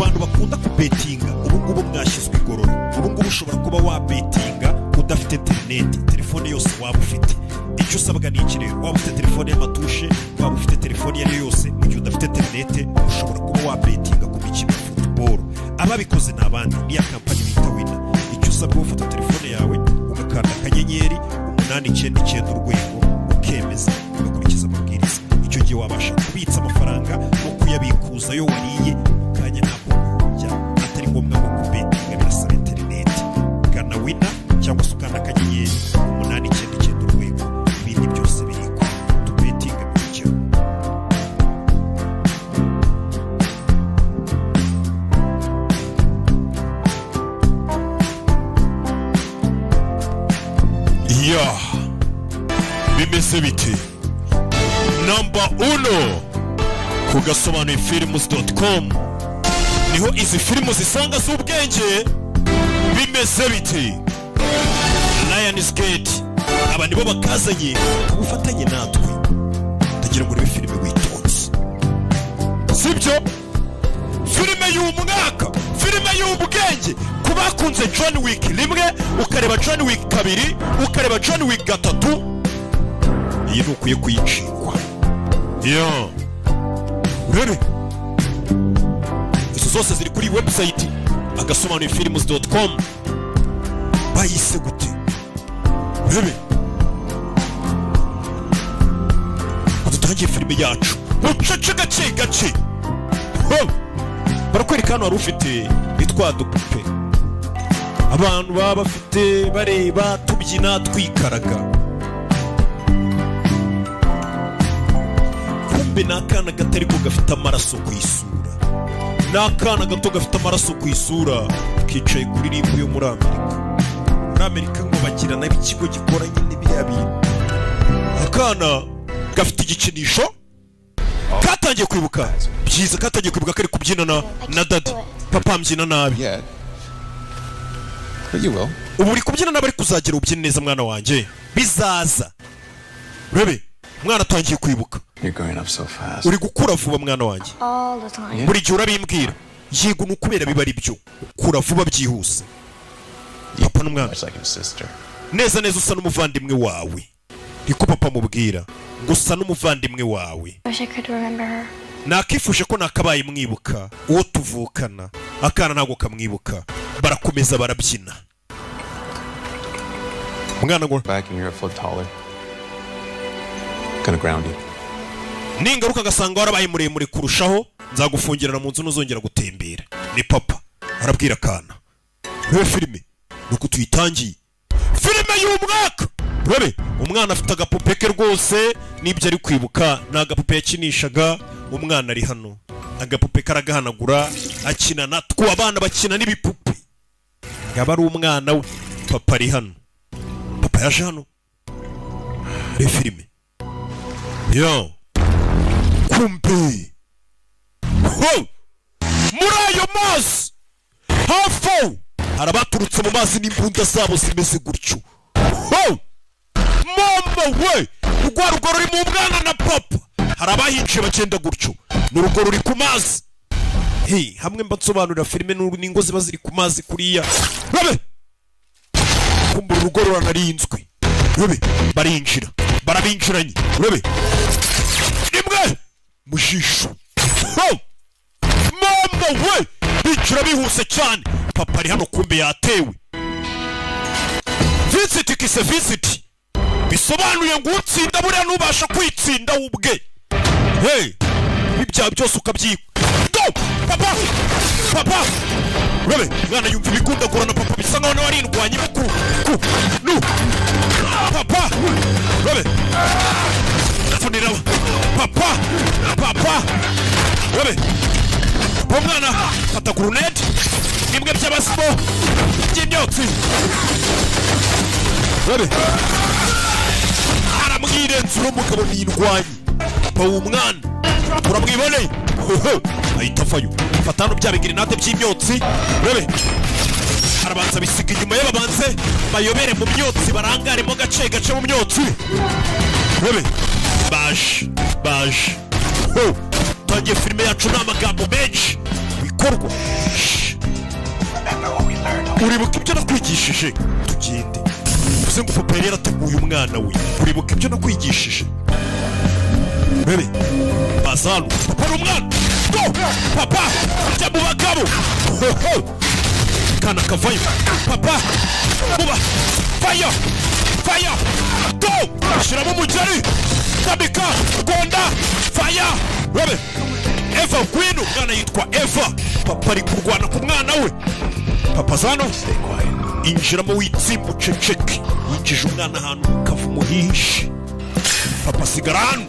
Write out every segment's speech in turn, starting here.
Bantu bakunda kubetinga, ubu ngubu mwashyizwe igorora. Ubu ngubu ushobora kuba wabetinga udafite interineti, telefone yose waba ufite. Icyo usabwa ni iki rero? Waba ufite telefone y'amatushe, waba ufite telefone iyo ari yo yose, mu gihe udafite interineti ushobora kuba wabetinga ku mikino ya football. Ababikoze ni abandi, ni ya kampani bita Winner. Icyo usabwa, ufata telefone yawe ugakanda *899# ukemeza, ugakurikiza amabwiriza. Icyo gihe wabasha kubitsa amafaranga no kuyabikuza yo wariye mu kanya ntabwo kujya, atari ngombwa ngo kubetinga birasaba interineti. Gana Winner cyangwa se ukanda *899#, ibindi byose biriko. Tubetinge mu rugero. Ya, bimeze bite? Number uno ku gasobanuye films.com niho izi filimu zisanga z'ubwenge. Bimeze bite? Lions Gate, aba nibo bakazanye ku bufatanye natwe. Ndagira ngo urebe filime witonze, sibyo? Filime y'umwaka, filime y'ubwenge ku bakunze John Wick rimwe, ukareba John Wick kabiri, ukareba John Wick gatatu, iyi ntukwiye kuyicikwa. Yo, urebe izo zose ziri kuri website agasobanuye films.com. Bayise gute? Urebe dutangiye filime yacu bucece, gake gake. Ho! Barakwereka hano wari ufite nitwa dupupe abantu baba bafite, bareba tubyina twikaraga. Kumbe ni akana gato ariko gafite amaraso ku isura. Ni akana gato gafite amaraso ku isura, kicaye kuri RIB yo muri Amerika. Muri Amerika ngo bagira nabo ikigo gikora nyine biriya bintu. Akana gafite igikinisho, katangiye kwibuka byiza, katangiye kwibuka kari kubyinana na daddy. Papa, mbyina nabi. Yet. But you will. Ubu uri kubyina nabi, ariko uzagera ubyine neza, mwana wanjye, bizaza. Urebe umwana atangiye kwibuka. You're growing up so fast. Uri gukura vuba, mwana wanjye. All the time. Buri gihe urabimbwira. Yego, ni ukubera biba ari byo, ukura vuba byihuse. Papa n'umwana. Much like your sister. Neza neza usa n'umuvandimwe wawe, niko papa amubwira, ngo usa n'umuvandimwe wawe. Wish I could remember her. Nakifuje ko nakabaye mwibuka uwo tuvukana. Akana ntabwo kamwibuka. Barakomeza barabyina. Umwana ngo Back and you're a foot taller. Gonna ground you. Ningaruka agasanga warabaye muremure kurushaho, nzagufungirana mu nzu, ntuzongera gutembera. Ni papa arabwira akana. Rebe filime nuko tuyitangiye, filime y'umwaka. Rebe umwana afite agapupe ke rwose, n'ibyo ari kwibuka ni agapupe yakinishaga. Umwana ari hano, agapupe karagahanagura, akina natwo. Abana bakina n'ibipupe, ngaba ari umwana we. Papa ari hano, papa yaje hano. Rebe filime yo. Kumbe ho muri ayo mazi hafi aho hari abaturutse mu mazi n'imbunda zabo zimeze gutyo. Ho mama we! Rwa rugo ruri mu mwana na papa, hari abahinjiye bagenda gutyo. Ni urugo ruri ku mazi. Hey, hamwe mba nsobanurira filime n'ingo ziba ziri ku mazi kuriya. Rabe kumbura, urugo ruranarinzwe. Rabe barinjira, barabinjiranye. Rabe rimwe mu jisho. Ho! Mama we! Binjira bihuse cyane. Papa ari hano, kumbe yatewe. Visit kise visit, bisobanuye ngo utsinda buriya ntubasha kwitsinda we ubwe. Hey, ibyaha byose ukabyika. Go papa, papa, urabe mwana yumva ibigundagurana. Papa bisa nkaho nawe ari indwanyi ku ku nu papa. Urabe funira papa, papa, urabe papa. Umwana fata grenade, bimwe by'abasimo by'imyotsi. Urabe aramwirenza. Uno mugabo ni indwanyi, papa w'umwana turamwiboneye. Hoho, ahita avayo, fata hano bya bigrenade by'imyotsi. Urabe arabanza bisiga inyuma ye, babanze bayobere mu myotsi, barangaremo gace gace mu myotsi. Urabe baje, baje. Ho, tangiye filime yacu, ni amagambo menshi bikorwa. Uribuka ibyo nakwigishije? Tugende. Bivuze ngo papa yari yarateguye umwana we. Uribuka ibyo nakwigishije? Bebe bazanu, papa ni umwana. Go! Papa jya mu bagabo. Kana kavayo. Papa muba fire, fire, go! Shyiramo umugeri, tamika gonda, fire. Bebe Eva, ngwino. Umwana yitwa Eva. Papa ari kurwana ku mwana we. Papa zano, injiramo witsimba, uceceke. Yinjije umwana ahantu mu kavumo hihishe. Papa asigara hano,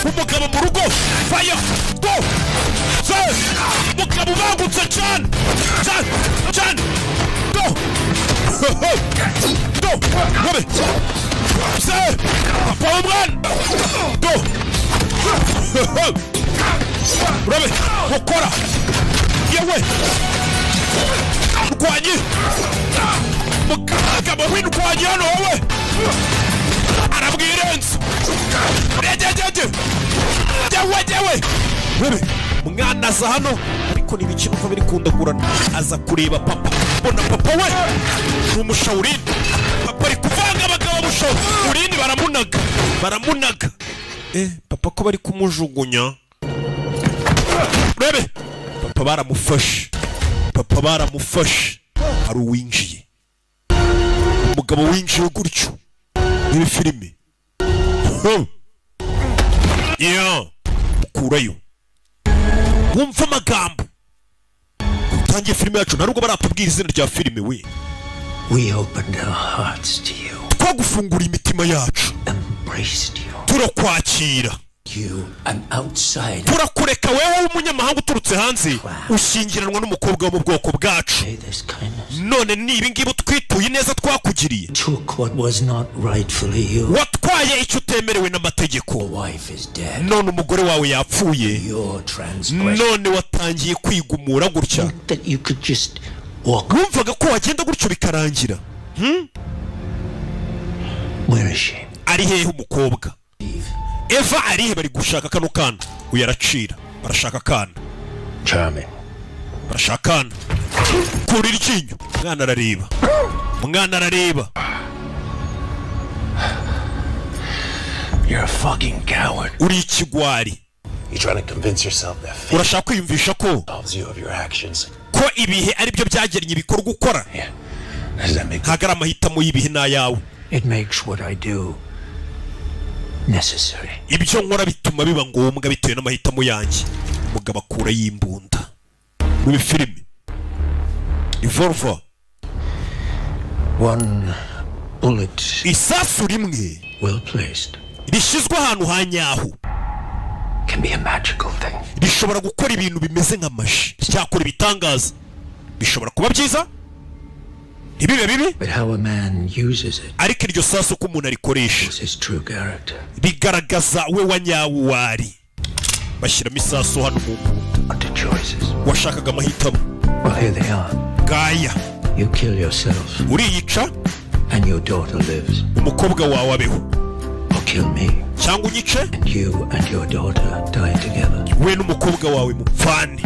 umugabo mu rugo. Fire, go! Se umugabo ubangutse cyane cyane cyane. Go, go! Gobe se papa w'umwana. Go! Urabe gukora yewe ndwanyi, mugabo w'indwanyi hano wowe arabwirenza. Regegege, yewe yewe. Wewe mwana aza hano, ariko ni ibiki numva biri kundagurana? Aza kureba papa, mbona papa we ni umushawurini. Papa ari kuvanga abagabo bushawurini, baramunaga, baramunaga. Papa ko bari kumujugunya? Urebe papa baramufashe, papa baramufashe. Hari uwinjiye, umugabo winjiye gutyo muri filime. Yeah, mukurayo. Wumva amagambo utangiye filime yacu, ntabwo baratubwira izina rya filime we. We opened our hearts to you. Twagufungura imitima yacu. Embraced you. Turakwakira. You, an outsider. Turakureka wewe w'umunyamahanga uturutse hanze, ushyingiranwa n'umukobwa wo mu bwoko bwacu. Pay this kindness. None ni ibi ngibi twituye neza twakugiriye? Took what was not rightfully yours. Watwaye icyo utemerewe n'amategeko. Your wife is dead. None umugore wawe yapfuye. Your transgression. None watangiye kwigumura gutya. That you could just walk. Wumvaga ko wagenda gutyo bikarangira? Where is she? Ari hehe umukobwa Eva? Ari he? Bari gushaka kano kana. Uyu aracira, barashaka akana. Charming. Barashaka akana. Kura iryinyo. Umwana arareba, umwana arareba. You're a fucking coward. Uri ikigwari. You trying to convince yourself that fate Urashaka kwiyumvisha ko absolves you of your actions. ko ibihe ari byo byagennye ibikorwa ukora? Yeah. Does that make Ntabwo ari amahitamo y'ibihe n'ayawe. It makes what I do necessary. Ibyo nkora bituma biba ngombwa bitewe n'amahitamo yanjye. Umugabo akura y'imbunda muri filime Revolver. One bullet Isasu rimwe well placed rishyizwe ahantu ha nyaho can be a magical thing. rishobora gukora ibintu bimeze nka magie, cyakora ibitangaza. Bishobora kuba byiza, ntibibe bibi. But how a man uses it Ariko iryo sasu uko umuntu arikoresha is his true character. rigaragaza we wa nyawo wari. Bashyiramo isasu hano mu mbunda. Under choices. Washakaga amahitamo. Well, here they are. Ngaya. You kill yourself Uriyica and your daughter lives. umukobwa wawe abeho. Or kill me Cyangwa unyice and you and your daughter die together. we n'umukobwa wawe mupfane.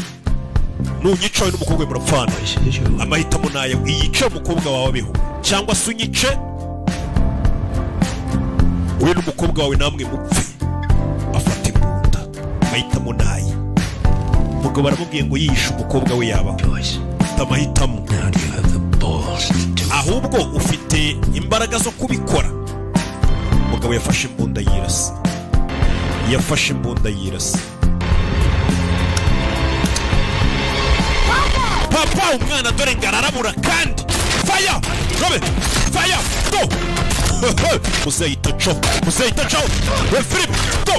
Nunyica, we n'umukobwa wawe murapfana. Choice is yours. Amahitamo nayo: iyice umukobwa wawe abeho, cyangwa se unyice we n'umukobwa wawe namwe mupfe. Afata imbunda. Amahitamo naye. Umugabo aramubwiye ngo yiyishe umukobwa we yabaho. Choice. Ufite amahitamo. Now do you have the balls to do it? Ahubwo ufite imbaraga zo kubikora? Umugabo yafashe imbunda yirasa, yafashe imbunda yirasa. Papa, umwana dore ngo ararabura kandi. Fire, robe, fire, go! Muzeyita co, muzeyita co we Philip, go!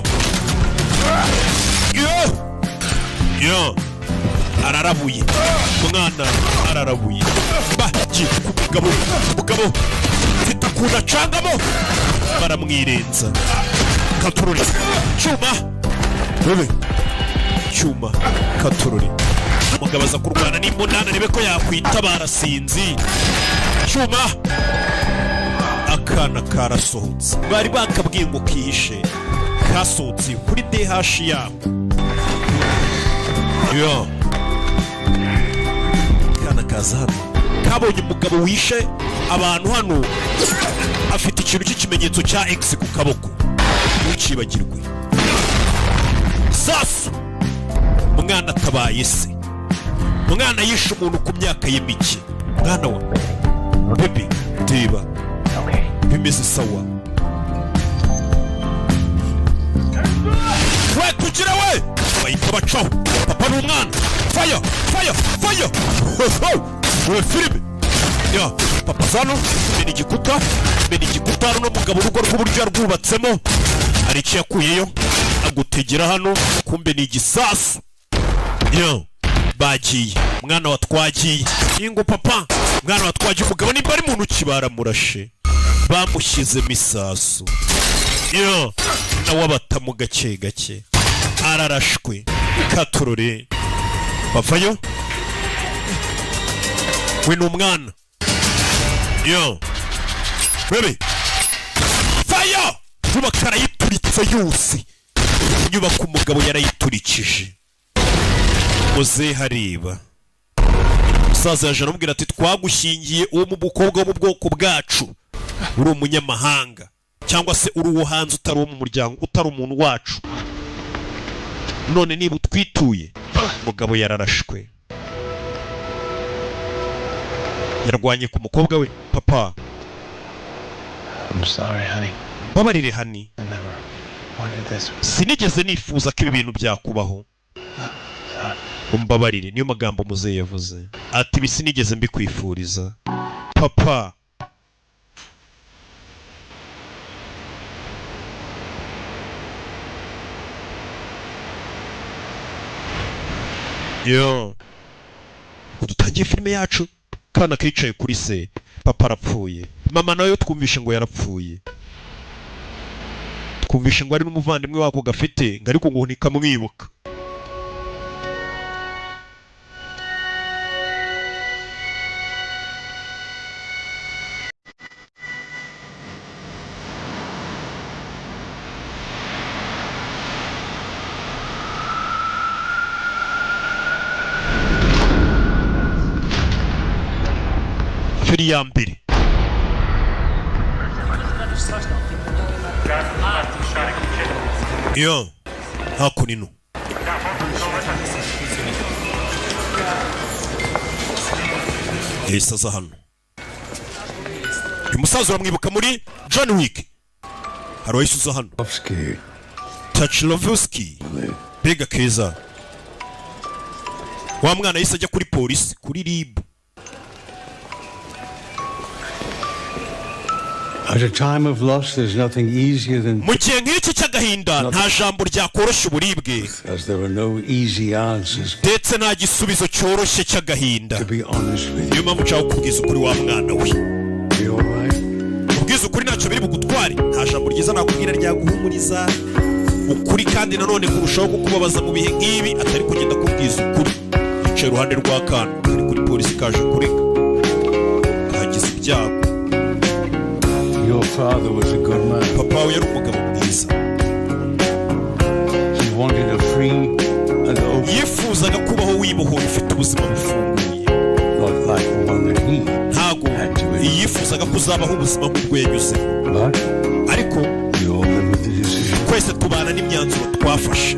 Yo yo, ararabuye umwana, ararabuye. Baki ku mugabo, umugabo mfite ukuntu acangamo, baramwirenza. Katururi cyuma, rebe cyuma, katururi. Umugabo aza kurwana n'imbunda, arebe ko yakwitabara. Sinzi cyuma. Akana karasohotse, bari bakabwiye ngo kihishe, kasohotse kuri DH yabo. Yo, akana. Kaza hano, kabonye umugabo wishe abantu hano, afite ikintu cy'ikimenyetso cya X ku kaboko, ntukibagirwe. Sasu umwana atabaye se, umwana yishe umuntu ku myaka ye mike. Mwana wa bebe, reba bimeze sawa. We tugira we bahita bacaho papa n'umwana. Fire, fire, fire! We filime ya papa zano mena igikuta, mena igikuta. Hano mugabo urugo rw'uburyo yarwubatsemo hari icyo yakuyeyo agutegera hano, kumbe ni igisasu. Yo bagiye, mwana wa twagiye ingo papa, mwana wa twagiye. Umugabo nimba ari muntu kibaramurashe, bamushyizemo isasu. Yo nawe abatamu gake gake ararashwe katurore bavayo. We ni umwana. Yo bebe, fire! Nyubako arayituritse yose, inyubako umugabo yarayiturikije. Muzehe areba umusaza yaje aramubwira ati twagushyingiye uwo mu mukobwa wo mu bwoko bwacu, uri umunyamahanga cyangwa se uri uwo hanze, utari uwo mu muryango, utari umuntu wacu, none niba utwituye. Umugabo yararashwe, yarwanye ku mukobwa we. Papa, I'm sorry, honey. Mbabarire honey, I never wanted this. Sinigeze nifuza ko ibi bintu byakubaho, umbabarire. Niyo magambo muzehe yavuze, ati ibi sinigeze mbikwifuriza papa. Yo dutangiye filime yacu, kana kicaye kuri se, papa arapfuye, mama nawe twumvishe ngo yarapfuye, twumvishe ngo ari n'umuvandimwe wako gafite ngo ariko ngo ntikamwibuka. Feri ya mbere yo hakuno yahise aza hano. Uyu musaza uramwibuka muri John Wick. Hari uwahise uza hano, Tachilovsky. Mbega keza wa mwana yahise ajya kuri polisi, kuri RIB. At a time of loss, there's nothing easier than Mu gihe nk'iki cy'agahinda nta jambo ryakoroshya uburibwe, as there are no easy answers. ndetse nta gisubizo cyoroshye cy'agahinda. To be honest with Niyo mpamvu nshaka kukubwiza ukuri wa mwana we. you, you all right? Ubwiza ukuri ntacyo biri bugutware, nta jambo ryiza nakubwira ryaguhumuriza ukuri, kandi nanone kurushaho kukubabaza mu bihe nk'ibi atari kugenda kubwiza ukuri. Yicaye iruhande rw'akana kari kuri polisi kaje kurega, kagize ibyago. Your father was a good man. Papa wawe yari umugabo mwiza. He wanted a free and open Yifuzaga kubaho wibohoye, ufite ubuzima bufunguye, lot like the one that he ntago had to live. yifuzaga ko uzabaho ubuzima nk'ubwo yanyuzemo. But Ariko we all live with the decision. twese tubana n'imyanzuro twafashe.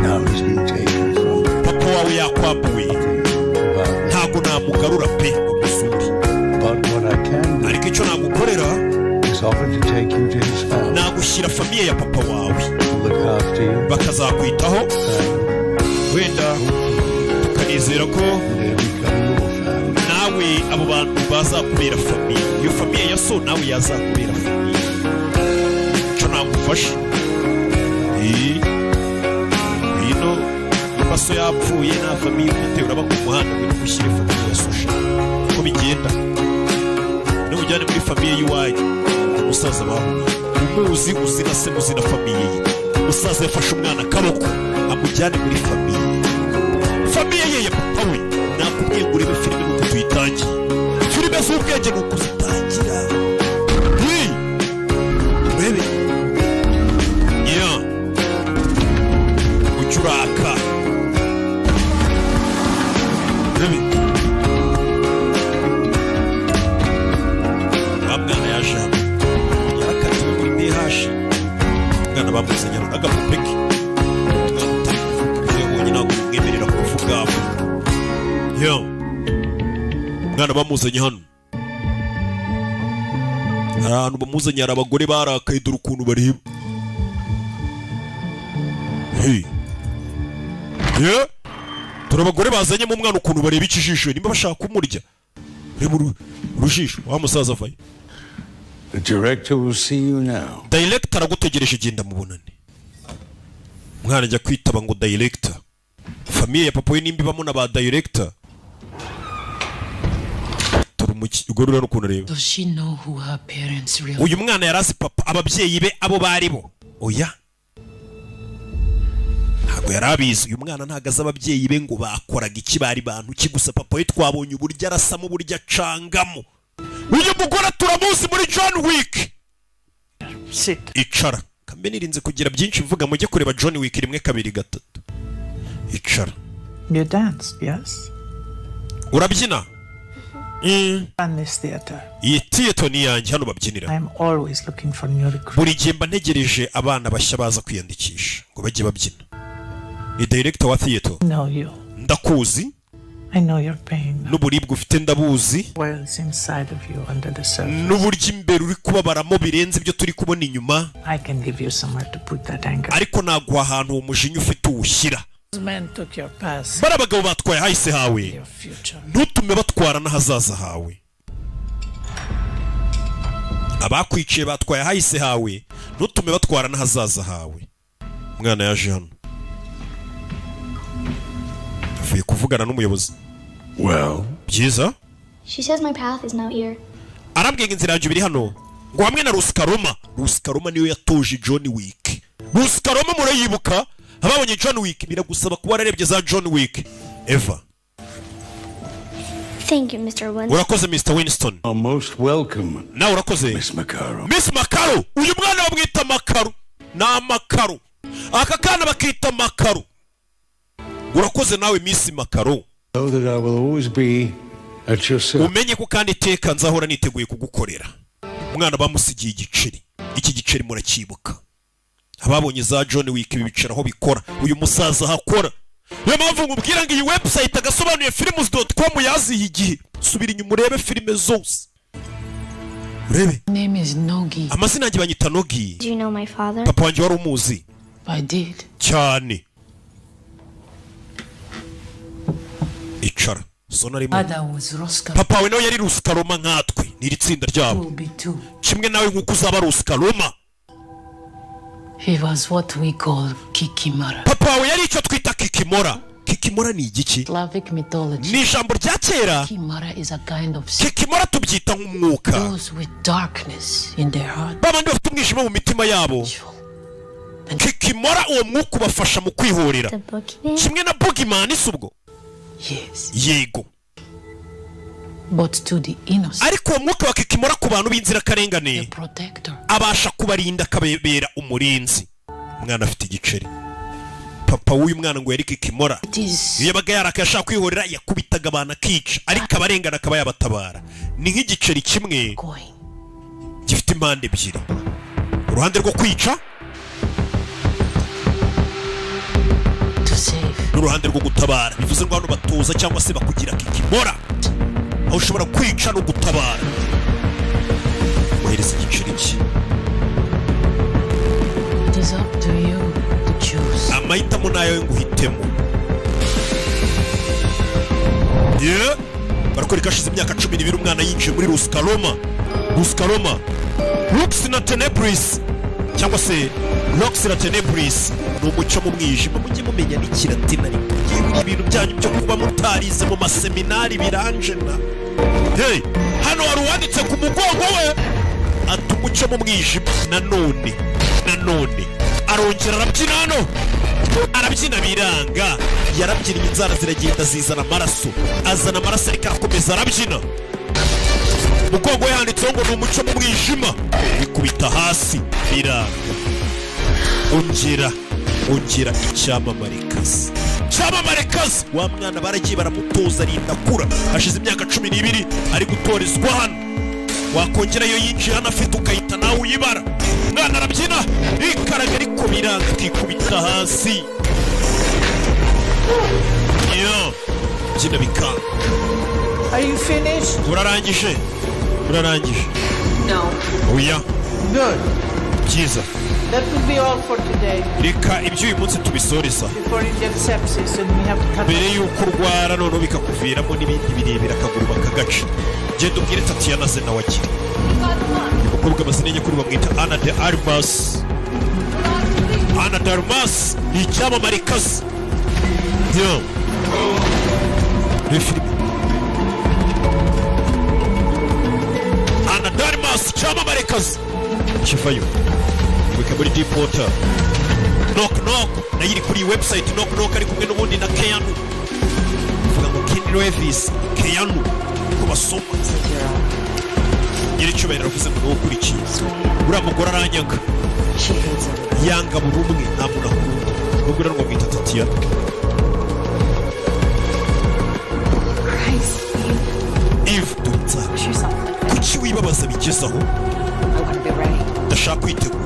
Now he's been taken from Papa wawe yakwambuye, about ntago namugarura pe ngo musure. But what I can do Ariko icyo nagukorera, is offer to take you to his family, nagushyira famille ya papa wawe, look after you, bakazakwitaho, and wenda tukanizera ko they become your family. nawe abo bantu bazakubera famille, iyo famille ya so nawe yazakubera famille. Icyo nagufasha, ngwino, niba so yapfuye nta famille ufite, uraba ku muhanda, ngwino gushyira famille ya so sha. Uko bigenda nujyane muri famille y'iwanyu. Umusaza bahuye umuzi, uzi na se, muzi na famille ye. Umusaza yafashe umwana akaboko amujyane muri famille, famille ye ya papa we. Nakubwiye ngo urebe filime nuko tuyitangiye. Filime z'ubwenge ni ukuzitangira. Hey! Urebe yeah. Ujye uraka. Rebe. Wa mwana yaje hano, yarakatiwe muri DH. Umwana bamuzanye hano n'agapupe ke. Umwana utari kuvuga, ibyo yabonye ntabwo bimwemerera kuvuga. Yo, umwana bamuzanye hano, hari ahantu bamuzanye, hari abagore barakaye. Dore ukuntu bareba. Hey. Yeah. Dore abagore bazanyemo umwana, ukuntu bareba ikijisho, nimba bashaka kumurya. Reba urujisho. Wa musaza avayo. The director will see you now. Director aragutegereje, genda mubonane. Umwana ajya kwitaba ngo director, famille ya papa we nimba ibamo na ba director. Dore umugore urabona ukuntu areba. Does she know who her parents really Uyu mwana yari azi papa, ababyeyi be abo bari bo? Oya, ntabwo yari abizi. Uyu mwana ntabwo azi ababyeyi be ngo bakoraga iki, bari bantu ki. Gusa papa we twabonye uburyo arasamo, uburyo acangamo. Uyu mugore turamuzi muri John Wick. Sit. Icara kambe, nirinze kugira byinshi mvuga, mujye kureba John Wick rimwe, kabiri, gatatu. Icara. You danced, yes? Urabyina? Run this theater. Iyi theater ni iyanjye, hano babyinira. I am always looking for new recruits. Buri gihe mba ntegereje abana bashya baza kwiyandikisha ngo bajye babyina. Ni director wa theater. I know you. Ndakuzi. I know your pain. N'uburibwe ufite ndabuzi. Wells inside of you under the surface. N'uburyo imbere uri kubabaramo birenze ibyo turi kubona inyuma. I can give you somewhere to put that anger. Ariko naguha ahantu uwo mujinya ufite uwushyira. Those men took your past, Bari abagabo batwaye hahise hawe. your future. Ntutume batwara n'ahazaza hawe. Abakwiciye batwaye ahahise hawe, ntutume batwara n'ahazaza hawe. Umwana yaje hano avuye kuvugana n'umuyobozi. Well, Byiza. She says my path is now here. Arambwiye ngo inzira yanjye ibiri hano, ngo hamwe na Rusikaroma. Rusikaroma niyo yatoje John Wick. Rusikaroma murayibuka, ababonye John Wick. Biragusaba kuba wararebye za John Wick eva. Thank you, Mr. Winston. Urakoze, Mr Winston. Are most welcome, Nawe urakoze, Miss Maccaro. Miss Makaro. Uyu mwana bamwita Makaro, ni amakaro, aka kana bakita Makaro. Urakoze nawe, Miss Makaro. Know that I will always be at your service. Umenye ko kandi iteka nzahora niteguye kugukorera. Umwana bamusigiye igiceri. Iki giceri muracyibuka, ababonye za John Wick. Ibi biceri aho bikora, uyu musaza ahakora. Niyo mpamvu nkubwira ngo iyi website agasobanuye films.com yaziye igihe. Subira inyuma urebe filime zose, urebe. Name is Nogi. Amazina yanjye banyita Nogi. Do you know my father? Papa wanjye wari umuzi? I did. Cyane. Icara so narimo. Father was Roscoe. Papa wawe nawe yari Rusikaroma nkatwe, ni iri tsinda ryabo. Will be too. Kimwe nawe nk'uko uzaba Rusikaroma. He was what we call Kikimara. Papa wawe yari icyo twita kikimora. Kikimora ni igiki? Slavic mythology. Ni ijambo rya kera. Kikimara is a kind of Kikimora tubyita nk'umwuka. those with darkness in their heart. Babandi bafite umwijima mu mitima yabo, kikimora uwo mwuka ubafasha mu kwihorera. The boogeyman? Kimwe na boogeyman si ubwo? Yes. Yego. But to the innocent, Ariko uwo mwuka wa kikimora ku bantu b'inzirakarengane protector. abasha kubarinda, akababera umurinzi. Umwana afite igiceri. Papa w'uyu mwana ngo yari kikimora. It is Iyo yabaga yarakaye ashaka kwihorera, yakubitaga abantu akica, ariko abarengana akaba yabatabara. Ni nk'igiceri kimwe coin. gifite impande ebyiri, uruhande rwo kwica To save. N'uruhande rwo gutabara. Bivuze ngo hano batoza cyangwa se bakugira kikimora, aho ushobora kwica no gutabara. Wohereza igiceri cye. It is up to you to choose. Amahitamo ni ayawe ngo uhitemo. Yeah. Barakwereka hashize imyaka 12, umwana yinjiye muri Rusikaroma. Rusikaroma, Lux na Tenebris, cyangwa se Lux na Tenebris, ni umucyo mu mwijima. Mujye mumenya n'ikilatini, ariko yewe ibintu byanyu byo kuba mutarize mu maseminari biranjena. Hey, hano hari uwanditse ku mugongo we ati umucyo mu mwijima. Nanone nanone arongera arabyina hano, arabyina biranga. Yarabyinnye, inzara ziragenda zizana amaraso, azana amaraso, ariko arakomeza arabyina. Mugongo we handitseho ngo ni umucyo mu mwijima. Bikubita hasi biranga. Ongera ongera, icyamamarekazi. Icyamamare kazi wa mwana baragiye baramutoza, arinda akura. Hashize imyaka 12 ari gutorezwa hano. Wakongerayo yinjiye hano afite, ukahita nawe uyibara. Umwana arabyina ikaraga, ariko biranga, akikubita hasi. Yo byina bikanga. Are you finished? Urarangije? Urarangije? No. Oya. Good. Byiza. That will be all for today. Reka ibyo uyu munsi tubisoreza. Before you get sepsis and we have to cut. Mbere y'uko urwara, noneho bikakuviramo n'ibindi birebire, akaguru bakagaca. Genda ubwire Tatiyana ze nawe akire. Uyu mukobwa amazina nyakuri bamwita Ana de Armas. Ana de Armas ni icyamamare kazi. Yo ni filime. Ana de Armas, icyamamare kazi, kivayo. Ibuka muri Deep Water, Knock Knock nayo iri kuri iyi website. Knock Knock ari kumwe n'ubundi na Keanu. Uvuga ngo Ken Reeves, Keanu ko basoma. Nyiricyubahiro aravuze ngo niwe ukurikiye. Uriya mugore aranyanga. She hates everybody. Yanga buri umwe, nta muntu akunda. Nubwo rero ngo bamwita Tatiana. Christ, Eve. Eve Dutsa. Push yourself like that. Kuki wibabaza bigezaho? I want to be ready. Ndashaka kwitegura.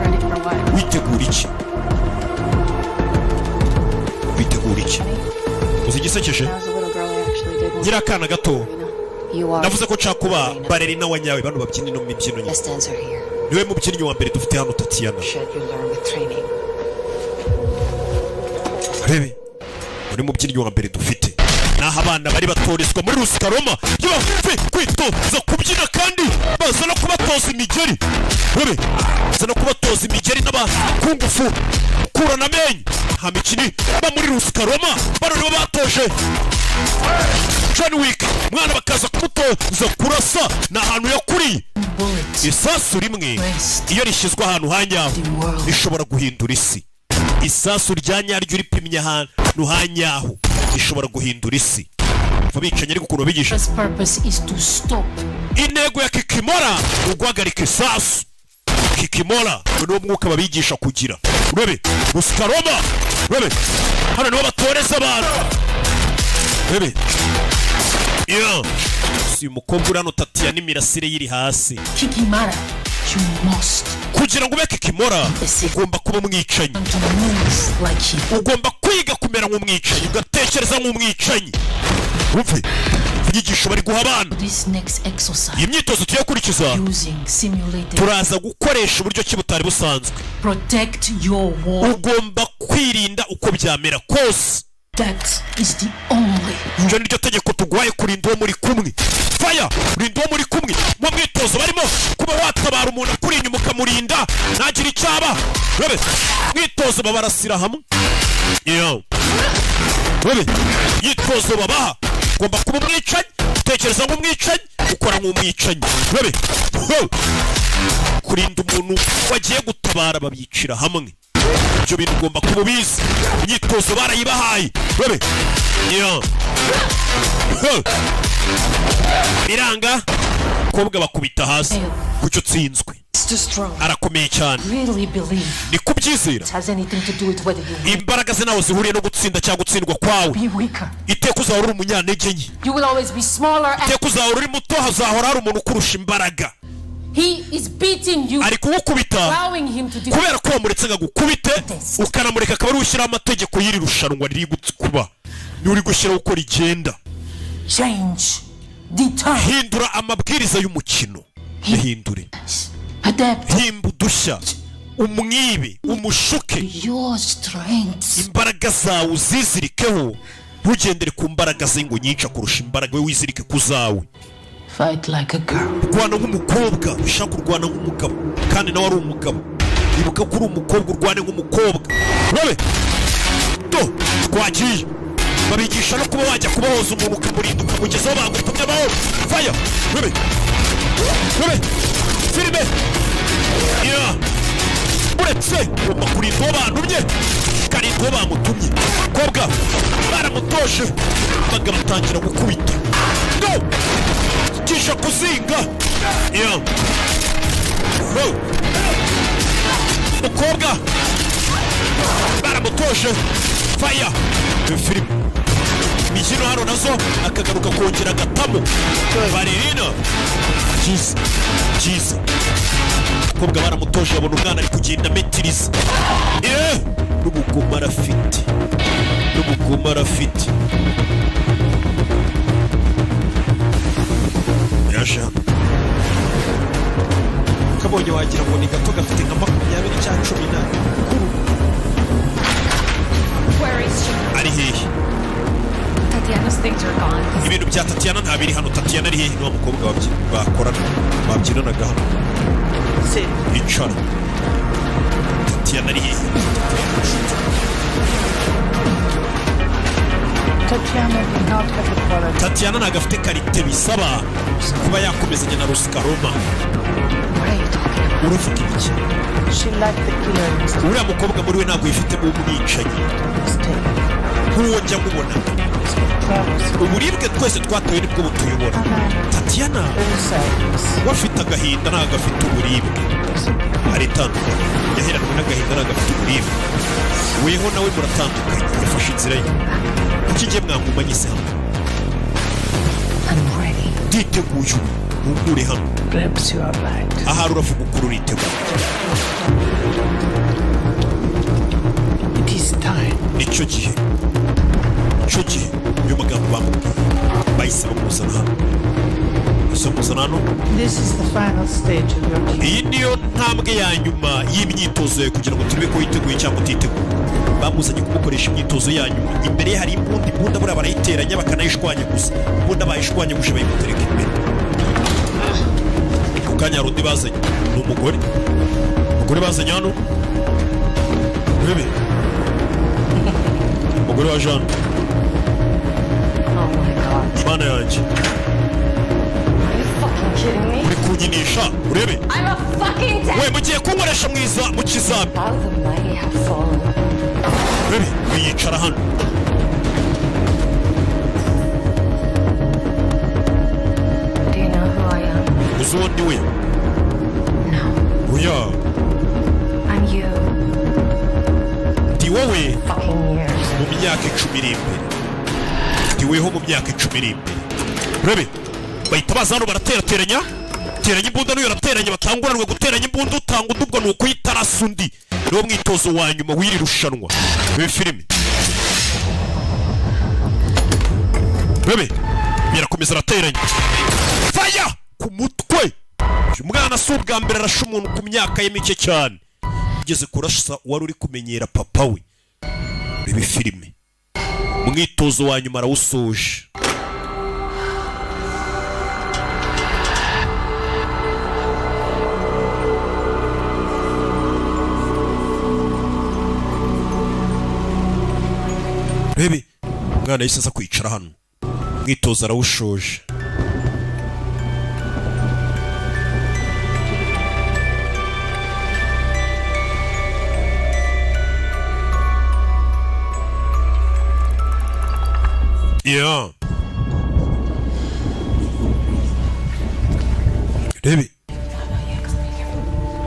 Ready for what? Witegura iki? Witegura iki? Uzi igisekeje? When I was a little girl, I actually did want Nkiri akana gato, You are. navuze ko nshaka kuba ballerina wa nyawe, bano babyina ino mibyino nyine. Best dancer here. Niwe mubyinnyi wa mbere dufite hano, Tatiana. Should you learn with training? Rebe uri mubyinnyi wa mbere dufite. Naho abana bari batorezwa muri Rusikaroma bafite kwitoza kubyina, kandi baza no kubatoza imigeri. Rebe baza no kubatoza imigeri n'abakungufu, gukurana amenyo. Nta mikino iba muri Rusikaroma. Bano nibo batoje John Wick. Umwana bakaza kumutoza kurasa, ni ahantu yakuriye. Bullet. Isasu rimwe iyo rishyizwe ahantu ha nyaho rishobora guhindura isi. Isasu rya nyaryo uripimye ahantu ha nyaho rishobora guhindura isi. Abicanyi ariko ukuntu babigisha. First purpose is to stop. Intego ya Kikimora ni uguhagarika isasu. Kikimora ngo niwo mwuka babigisha kugira. Urebe Rusikaroma, urebe hano niho batoreza abantu. Urebe iyo si uyu mukobwa uri hano Tatiana, n'imirasire yiri hasi. Kikimara, you must Kugira ngo ube Kikimora ugomba kuba umwicanyi. to move like he. Ugomba kwiga kumera nk'umwicanyi, ugatekereza nk'umwicanyi. Wumve inyigisho bari guha abana. This next exercise Iyi myitozo tugiye gukurikiza, using simulated. turaza gukoresha uburyo ki butari busanzwe. Protect your wall. Ugomba kwirinda uko byamera kose. That is the only Iryo ni ryo tegeko tuguhaye, kurinda uwo muri kumwe. Faya, rinda uwo muri kumwe. Mu mwitozo barimo kuba watabara umuntu akuri inyuma, ukamurinda ntagire icyaba. Rebe mwitozo babarasira hamwe. Yo rebe myitozo babaha, ugomba kuba umwicanyi, utekereza nk'umwicanyi, ukora nk'umwicanyi. Rebe. Ho! Kurinda umuntu wagiye gutabara, babicira hamwe. Ibyo bintu ugomba kuba ubizi. Imyitozo barayibahaye. Rebe yo. Ho! Biranga, umukobwa bakubita hasi. Kuki utsinzwe? It's too strong. Arakomeye cyane. Really believe Ni kubyizera. it has anything to do with whether you win. Imbaraga ze ntaho zihuriye no gutsinda cyangwa gutsindwa kwawe. Be weaker. Iteka uzahora uri umunyantege nke. You will always be smaller and Iteka uzahora uri muto, hazahora hari umuntu ukurusha imbaraga. he is beating you, Ari kugukubita allowing him to defeat. kubera ko wamuretse ngo agukubite, ukanamureka akaba ari ushyiraho amategeko y'iri rushanwa riri kuba. Niwe uri gushyiraho uko rigenda. Change. Determine. Hindura amabwiriza y'umukino, yahindure. Adapt Himba udushya, umwibe, umushuke. your strengths. Imbaraga zawe uzizirikeho, ntugendere ku mbaraga ze ngo nyinshi akurusha imbaraga, we wizirike ku zawe. Fight like a girl. Urwana nk'umukobwa. Ushaka urwana nk'umugabo kandi nawe ari umugabo. Ibuka ko uri umukobwa, urwane nk'umukobwa. Urabe do twagiye babigisha no kuba wajya kubohoza umuntu, ukamurinda, ukamugezaho bagutumye amahoro. Faya, urabe, urabe filime yeah. Uretse ugomba kurinda uwo bantumye, ukarinda uwo bamutumye. Kobwa baramutoje, baga batangira gukubita no kisha kuzinga yeah. Oh. Umukobwa baramutoje. Faya. Iyo filime imikino hano nazo akagaruka kongera agatamo balerina. Byiza byiza, umukobwa baramutoje, abona umwana ari kugenda ametiriza. N'ubugoma arafite, n'ubugoma arafite. Yaje hano kabonye wagira ngo ni gato, gafite nka 20 cyangwa 10. Where is she? Ari hehe? Tatiana's things are gone. Ibintu bya Tatiana ntabiri hano. Tatiana ari hehe? Ni wa mukobwa bakorana, babyinanaga hano. Sit. Icara. Tatiana ari hehe? Tatiana did not have the quality. Tatiana ntabwo afite qualité bisaba kuba yakomezanya na Rusikaroma. What are you talking about? Uravuga ibiki? She lacked the killer instinct. Uriya mukobwa muri we ntabwo yifitemo umwicanyi nk'uwo njya mubona. Uburibwe twese twatewe nibwo butuyobora. Tatiana we afite agahinda, ntabwo afite uburibwe. Hari itandukanye, yaheranwe n'agahinda, ntabwo afite uburibwe. Weho nawe muratandukanye, yafashe inzira ye. Kuki igihe mwangumanye se hano? I'm ready. Nditeguye ubu, munkure hano. Perhaps you are right. Ahari uravuga ukuri, uriteguye. It is time. Nicyo gihe, nicyo gihe. Niyo magambo bamubwiye. Bahise bamuzana hano, bahise bamuzana hano. This is the final stage of your training. Iyi niyo ntambwe ya nyuma y'imyitozo yawe kugira ngo turebe ko witeguye cyangwa utiteguye. Bamuzanye kumukoresha imyitozo ya nyuma. Imbere ye hari imbunda. Imbunda buriya barayiteranya bakanayishwanyaguza. Imbunda bayishwanyaguje, bayimutereka imbere. Ku kanya hari undi bazanye, ni umugore. Umugore bazanye hano, urebe umugore wa Jean. Oh my God. Imana yanjye! Are you fucking kidding me? Uri kunyinisha? Urebe. I'm a fucking dead. We mugiye kunkoresha mwiza mu kizami. How the mighty have fallen. Urebe wiyicara hano. Do you know who I am? Uzi uwo ndi we? No. Oya. I'm you. Ndi wowe Fucking years. mu myaka 10 iri imbere. Ndi weho mu myaka 10 iri imbere. Urebe bahita baza hano, baraterateranya, teranya imbunda n'uyu arateranya, batanguranwe guteranya imbunda. Utanga undi ubwo ni ukuyitarasa undi. Niwo mwitozo wa nyuma w'iri rushanwa w'iyi filime. Urebe birakomeza, arateranya, faya ku mutwe. Uyu mwana si ubwa mbere arasha umuntu ku myaka ye mike cyane. Ugeze kurasa wari uri kumenyera papa we. Reba filime, umwitozo wa nyuma arawusoje. Rebe umwana yahise aza kwicara hano, umwitozo arawushoje. Yeah. Rebe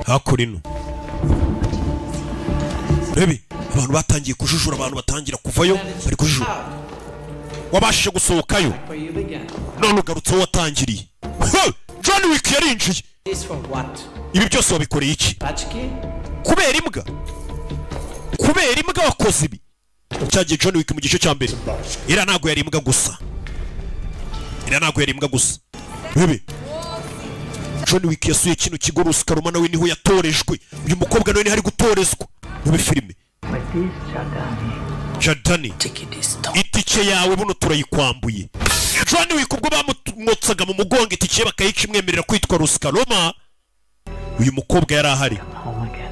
hakurino, rebe abantu batangiye kujujura, abantu batangira kuvayo, bari kujujura. Wabashije gusohokayo. Where you began. None ugarutse aho watangiriye. Ha! John Wick yarinjiye. This for what? Ibi byose wabikoreye iki? Pachki? Kubera imbwa? Kubera imbwa wakoze ibi? Cyagiye John Wick mu gice cya mbere. Iriya ntabwo yari imbwa gusa, iriya ntabwo yari imbwa gusa. Rebe John Wick yasuye kino kigo Rusikaruma, nawe niho yatorejwe. Uyu mukobwa nawe niho ari gutorezwa. Rebe filime. Jadani, itike yawe buno turayikwambuye. John Wick ubwo bamumotsaga mu mugongo itike ye bakayica imwemerera kwitwa Rusikaroma, uyu mukobwa yari ahari.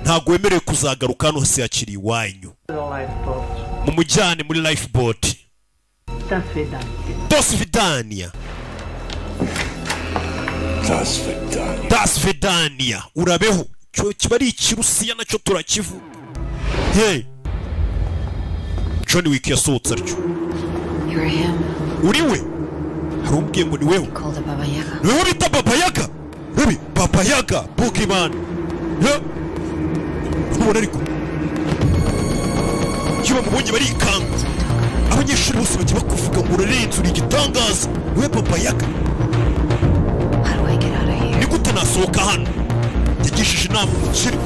Ntabwo wemerewe kuzagaruka hano, hose yakiri iwanyu. Mumujyane muri lifeboat. До свидания. До свидания. Urabeho. Cyo kiba ari ikirusiya, nacyo turakivuga. Hey, John Wick yasohotse atyo. You're him. Uri we? Hari umbwiye ngo ni weho. Called the Baba Yaga. Ni weho bita Baba Yaga. Rubi Baba Yaga Boogeyman. He, urabona ariko iyo bamubonye barikanga. Abanyeshuri bose bajya bakuvuga ngo urarenze, uri igitangaza, niwe Baba Yaga. How do I get out of here? Ni gute nasohoka hano? Yagishije inama umukire.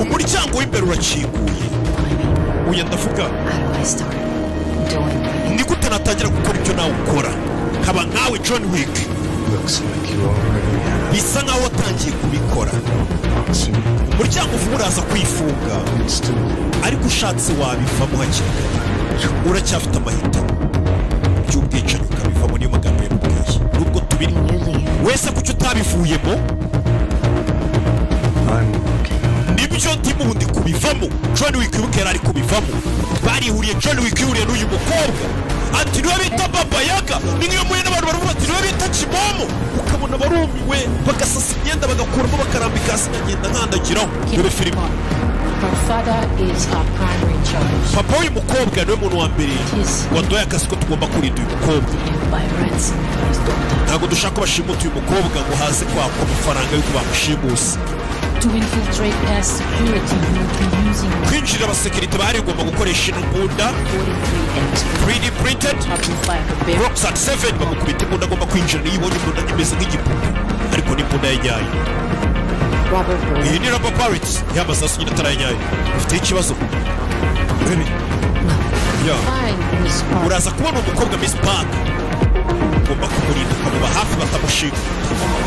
Umuryango w'imbere urakinguye. Oya, ndavuga, How do I start doing what ni gute natangira gukora ibyo nawe ukora, nkaba nkawe, John Wick? Looks like you already have. Bisa nkaho watangiye kubikora. Umuryango vuba uraza kwifunga, ariko ushatse wabivamo hakiri kare. Uracyafite amahitamo by'ubwicanyi, ukabivamo. Niyo magambo yamubwiye nubwo tubiri wese. Kuki utabivuyemo? Nibyo ndimo ubu, ndi kubivamo. John Wick, wibuke, yari ari kubivamo. Barihuriye, John Wick yihuriye n'uyu mukobwa, ati niwe bita Baba Yaga. Ni nk'iyo muhuye n'abantu baravuga ati niwe bita Kimomo, ukabona barumiwe, bagasasa imyenda, bagakuramo, bakarambika hasi, nkagenda nkandagiraho. Dore filime. Her father is our primary charge. Papa w'uyu mukobwa niwe muntu wa mbere waduhaye akazi ko tugomba kurinda uyu mukobwa. By ransom for his daughter. Ntabwo dushaka ko bashimuta uyu mukobwa ngo haze kwakwa amafaranga y'uko bamushimuse. To infiltrate past security, you will be using Kwinjira abasekirite bahari ugomba gukoresha ino mbunda 3D printed Roxat 7. Bamukubita imbunda agomba kwinjira. Niyo ibonye imbunda imeze nk'igipupe, ariko ni imbunda ye nyayo. Robert Bird. Iyi ni rubber bullets y'amasasu nyine atari ayanyayo. Ufite ikibazo, baby ya? Find Miss Park. Uraza kubona umukobwa Miss Park, ugomba kumurinda, ukamuba hafi batamushinga.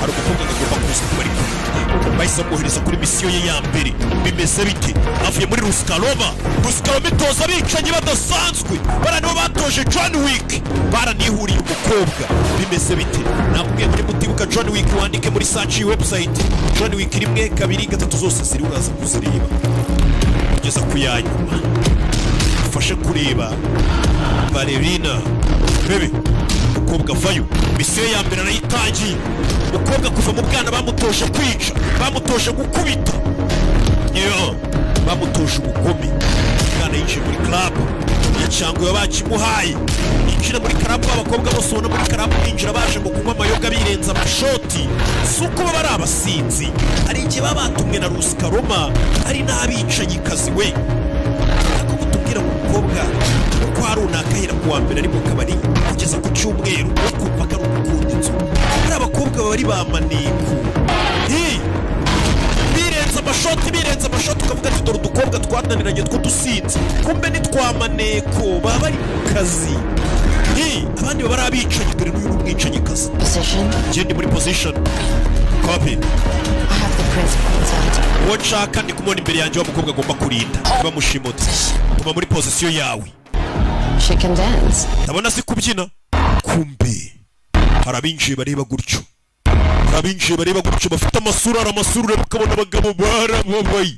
Hari umukobwa agomba kuza kuba ari kurinda. Bahise bamwohereza kuri misiyo ye ya mbere. Bimeze bite? Avuye muri Rusikaroma. Rusikaroma itoza abicanyi badasanzwe, bariya nibo batoje John Wick. Baranihuriye umukobwa. Bimeze bite? Nakubwiye muri mutibuka John Wick, wandike muri search iyi website John Wick 1, 2, 3, zose ziri, uraza kuzireba kugeza ku ya nyuma. Ufashe kureba Valerina bebe. Umukobwa avayo, misiyo ya mbere arayitangiye. Umukobwa kuva mu bwana bamutoje kwica, bamutoje gukubita, yo bamutoje ubugome. Umwana yinjiye muri club yacanguye, bakimuhaye yinjira muri club. Abakobwa bose ubona muri club binjira baje ngo kunywa amayoga, birenza amashoti. Si uko baba ari abasinzi, hari igihe baba batumwe na Rusikaroma, hari n'abicanyikazi we. Ariko mutubwira ngo umukobwa uko hari runaka ahera ku wa mbere ari mu kabari kugeza ku cyumweru, ukumva ko ari ugukunda inzu. Hari abakobwa baba ari ba maneko. Hi! Birenze amashoti, birenze amashoti, ukavuga ati dore udukobwa twananiranye tw'udusinzi, kumbe ni twa maneko, baba bari mu kazi. Hi! Abandi baba ari abicanyi. Dore n'uyu ni umwicanyikazi. Position. Njye ndi muri position, copy. I have the principal inside. Uwo nshaka ndi kumubona imbere yanjye, wa mukobwa agomba kurinda bamushimutse. Guma muri position yawe. She can dance. Ndabona azi kubyina. Kumbe hari abinjiye bareba gutyo, hari abinjiye bareba gutyo bafite amasura. Hari amasura ureba ukabona abagabo barababaye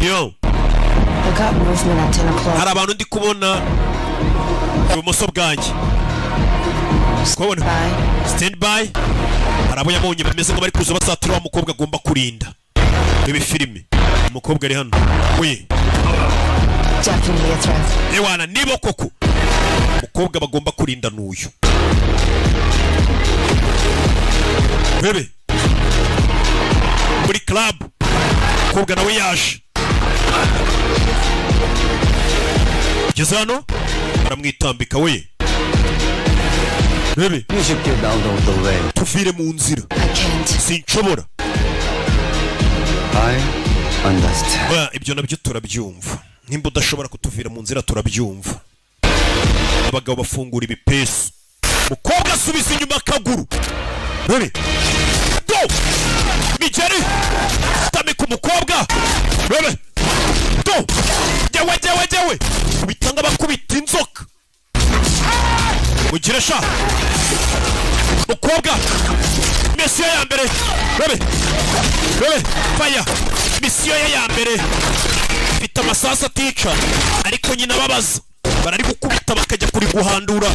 yo. We got movement at 10 o'clock. Hari abantu ndi kubona ibumoso bwanjye, kubona. Stand by. Hari abo yabonye bameze nk'abari kuza basatira wa mukobwa agomba kurinda. Reba filime, umukobwa ari hano we. Definitely a threat. Ewana, niba koko umukobwa bagomba kurinda n'uyu bebe muri club. Umukobwa nawe yaje, geze hano baramwitambika we. Bebe, You should get out of the way. tuvire mu nzira. I can't. Sinshobora. I understand. Oya, ibyo nabyo turabyumva. Nimba udashobora kutuvira mu nzira, turabyumva. Abagabo bafungura ibipesu, umukobwa asubiza inyuma akaguru. Dore do migeri tamika umukobwa. Rebe do, jyewe jyewe jyewe, kubita nk'abakubita inzoka. Mugire sha mukobwa, misiyo ya mbere. Rebe rebe, faya. Misiyo ye ya mbere ifite amasasu atica, ariko nyina ababaza, barari gukubita bakajya kuri guhandura.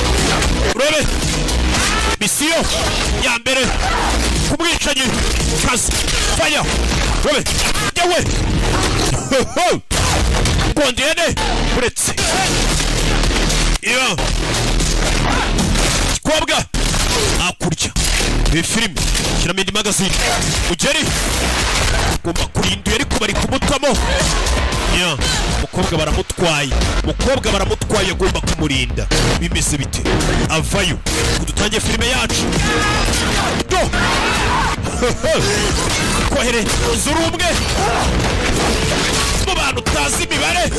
Urebe misiyo ya mbere ku mwicanyi kazi. Faya, rebe yewe gondiyene uretse iyo gikobwa hakurya. Iyi filime kiracyari. Shyiramo indi magazine. Ugeri ugomba kurinda, ariko bari kumutamo. Ya umukobwa baramutwaye, umukobwa baramutwaye, agomba kumurinda. Bimeze bite? Avayo. Kudutangiye filime yacu do kohereza uri umwe mu bantu utazi imibare.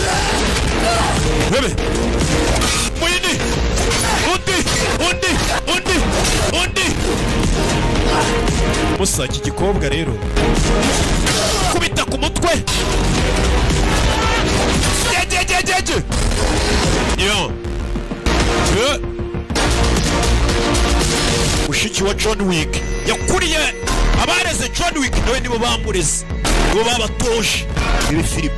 Bebe muyini, undi, undi, undi, undi. Musa, iki gikobwa rero kubita ku mutwe. Jejejejeje yo. Mushiki wa John Wick yakuriye abareze John Wick, nawe nibo bamureze, nibo babatoje ibi filime.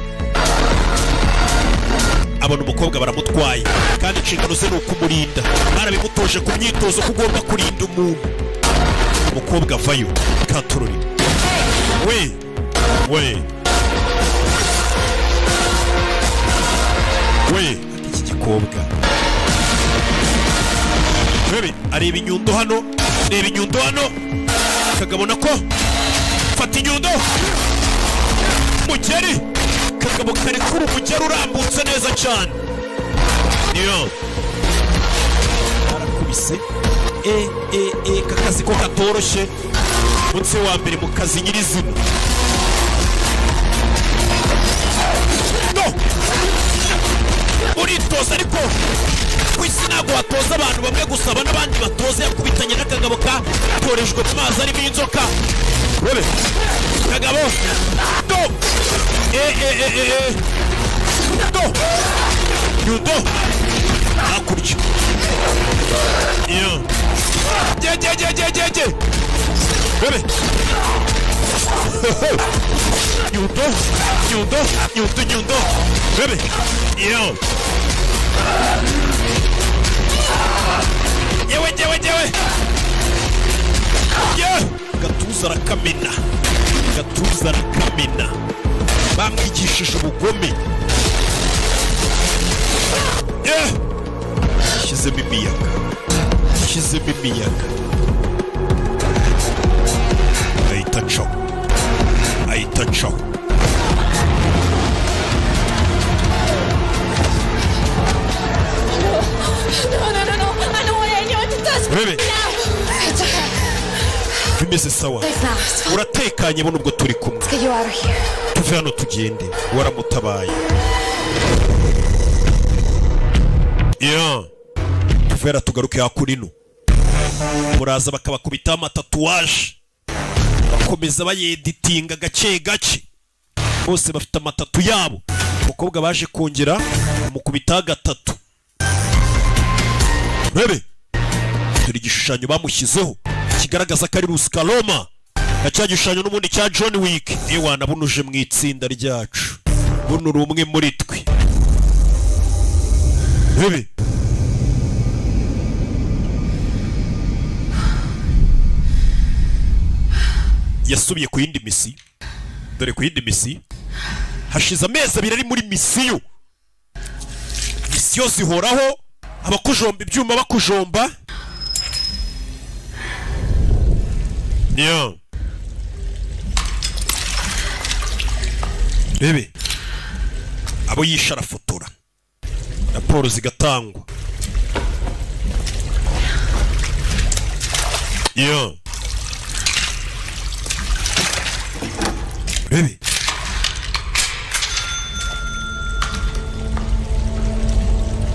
Abona umukobwa baramutwaye, kandi inshingano ze ni ukumurinda. Barabimutoje ku myitozo ko ugomba kurinda umuntu. Umukobwa avayo katorori. We we we, iki gikobwa bebe areba inyundo hano, reba inyundo hano, kagabona ko fata inyundo mugeri. Kagabo kari kuri umugeri urambutse neza cyane. Niyo arakubise. E e e, kakazi ko katoroshye. Munsi wa mbere mu kazi nyirizina. No uritoza, ariko ku isi ntabwo watoza abantu bamwe gusa, n'abandi batoza. Yakubitanye n'akagabo katorejwe mu mazi arimo inzoka. Rebe kagabo do e e e e do yudo hakurya. Iyo je je je je je je bebe yudo yudo yudo yudo bebe iyo. Yewe yewe yewe ye, gatuza arakamena, gatuza arakamena. Bamwigishije ubugome. Shyizemo imiyaga, shyizemo imiyaga. Ahita acaho, ahita acaho. Bebe bimeze sawa, uratekanye buno ubwo turi kumwe. Tuve hano tugende, waramutabaye. Yeah. Tuvera tugaruke hakurino. Muraza bakabakubita amatatuwaje, bakomeza bayeditinga gake gake. Bose bafite amatatu yabo. Umukobwa baje kongera umukubita gatatu. Bebe dore igishushanyo bamushyizeho kigaragaza ko ari Ruskaloma, cya gishushanyo n'ubundi cya John Wick. Ewana bunuje mu itsinda ryacu, buno uri umwe muri twe. Bebe yasubiye ku yindi misi. Dore ku yindi misi hashize amezi abiri ari muri misiyo. Misiyo zihoraho, abakujomba ibyuma bakujomba. Niyo bebe abo yisha arafotora, raporo zigatangwa. Iyo bebe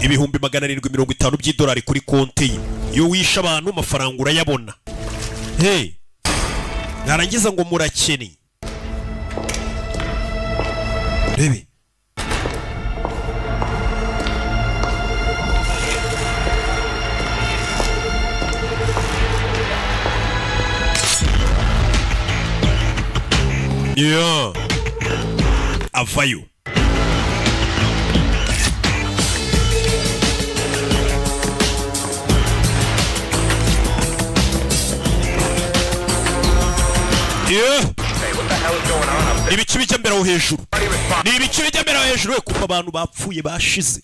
$750,000 by'idolari kuri konti ye. Iyo wisha abantu amafaranga urayabona. Hey, narangiza ngo murakene. Bebe yeah. Avayo. Yeah. Ibiki bijya mbere aho hejuru. Ni ibiki bijya mbere aho hejuru kuko abantu bapfuye bashize.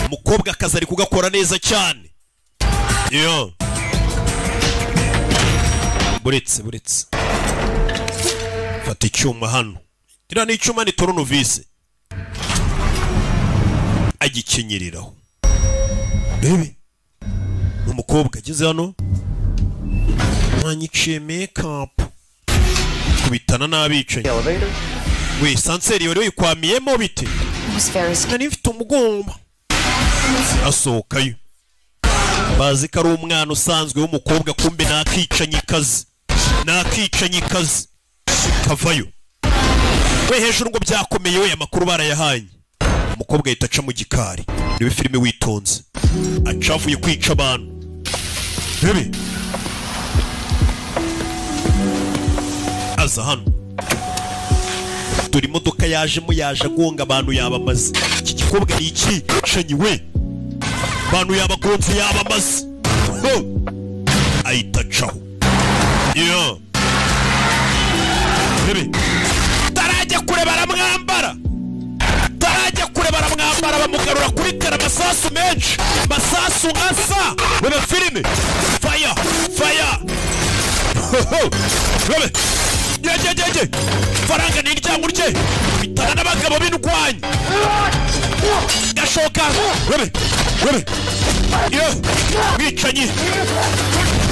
Umukobwa akazi ari kugakora neza cyane. Yeah. Buretse buretse, fata icyuma hano. Kiriya ni icyuma, ni tournevis, agikenyereraho. Bebe ni umukobwa ageze hano, mwanyiciye makeup, kubitana n'abicanyi. We, ascenseur wari wikwamiyemo bite? It was very scary. Nari mfite umugomba. Asohokayo, bazi ko ari umwana usanzwe w'umukobwa, kumbe ni akicanyikazi, ni akicanyikazi. Kavayo we, hejuru ngo byakomeye we, amakuru barayahanye. Umukobwa ahita aca mu gikari. Niwe filime witonze, aca avuye kwica abantu. Rebe, aza hano, dore imodoka yajemo, yaje agonga abantu, yabamaze. Iki gikobwa ni iki we, abantu yabagonze, yabamaze. Ho! Ahita acaho. Yeah. Rebe, tarajya kure baramwambara, tarajya kure baramwambara, bamugarura kuri tera. Amasasu menshi, amasasu asa. Rebe filime, fire fire. Rebe, yegegege, faranga ni iryango rye, bitana n'abagabo b'indwanyi, gashoka. Rebe rebe yo, mwicanyi,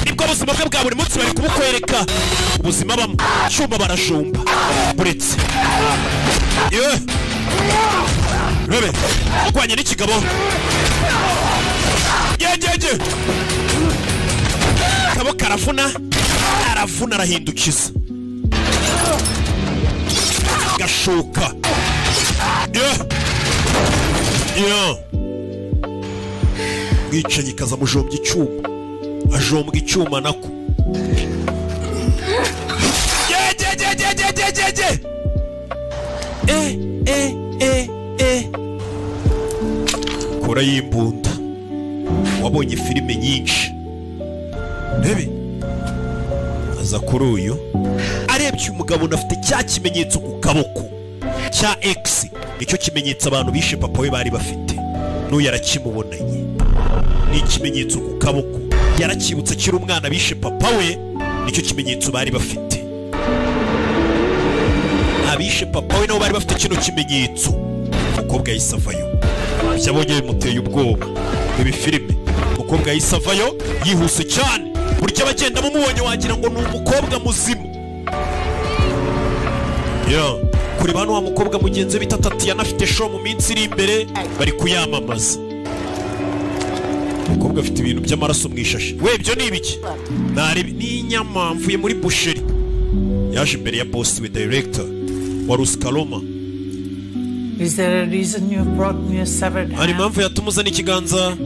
nibwo buzima bwe bwa buri munsi, bari kubukwereka ubuzima bamwe. Cyuma barajumba. Buretse yo, rebe, urwanya n'ikigabo yegege, kabo karavuna, aravuna, arahindukiza gashoka. Yo yo, mwicanyi kaza mujombya icyuma, ajombwa icyuma nako. Yegegegegegege, e e e e, kora y'imbunda. Wabonye filime nyinshi. Rebe, aza kuri uyu, arebye uyu mugabo afite cya kimenyetso ku kaboko cya X, nicyo kimenyetso abantu bishe papa we bari bafite. N'uyu yarakimubonanye, ni ikimenyetso ku kaboko, yarakibutse akiri umwana, bishe papa we, nicyo kimenyetso bari bafite. Abishe papa we nabo bari bafite kino kimenyetso. Umukobwa yahise avayo, ibyo abonye bimuteye ubwoba. Ibi filime, umukobwa yahise avayo yihuse cyane, buryo abagenda mumubonye wagira ngo ni umukobwa muzima. Yo, kureba hano, wa mukobwa mugenzi we bita Tatiana afite show mu minsi iri imbere, bari kuyamamaza. Umukobwa afite ibintu by'amaraso mu ishashi. We, ibyo ni ibiki? Nari ni inyama, mvuye muri boucherie. Yaje imbere ya boss we, director wa Ruskaloma. Is there a reason you brought me a severed Hari hand? impamvu yatuma uzana ikiganza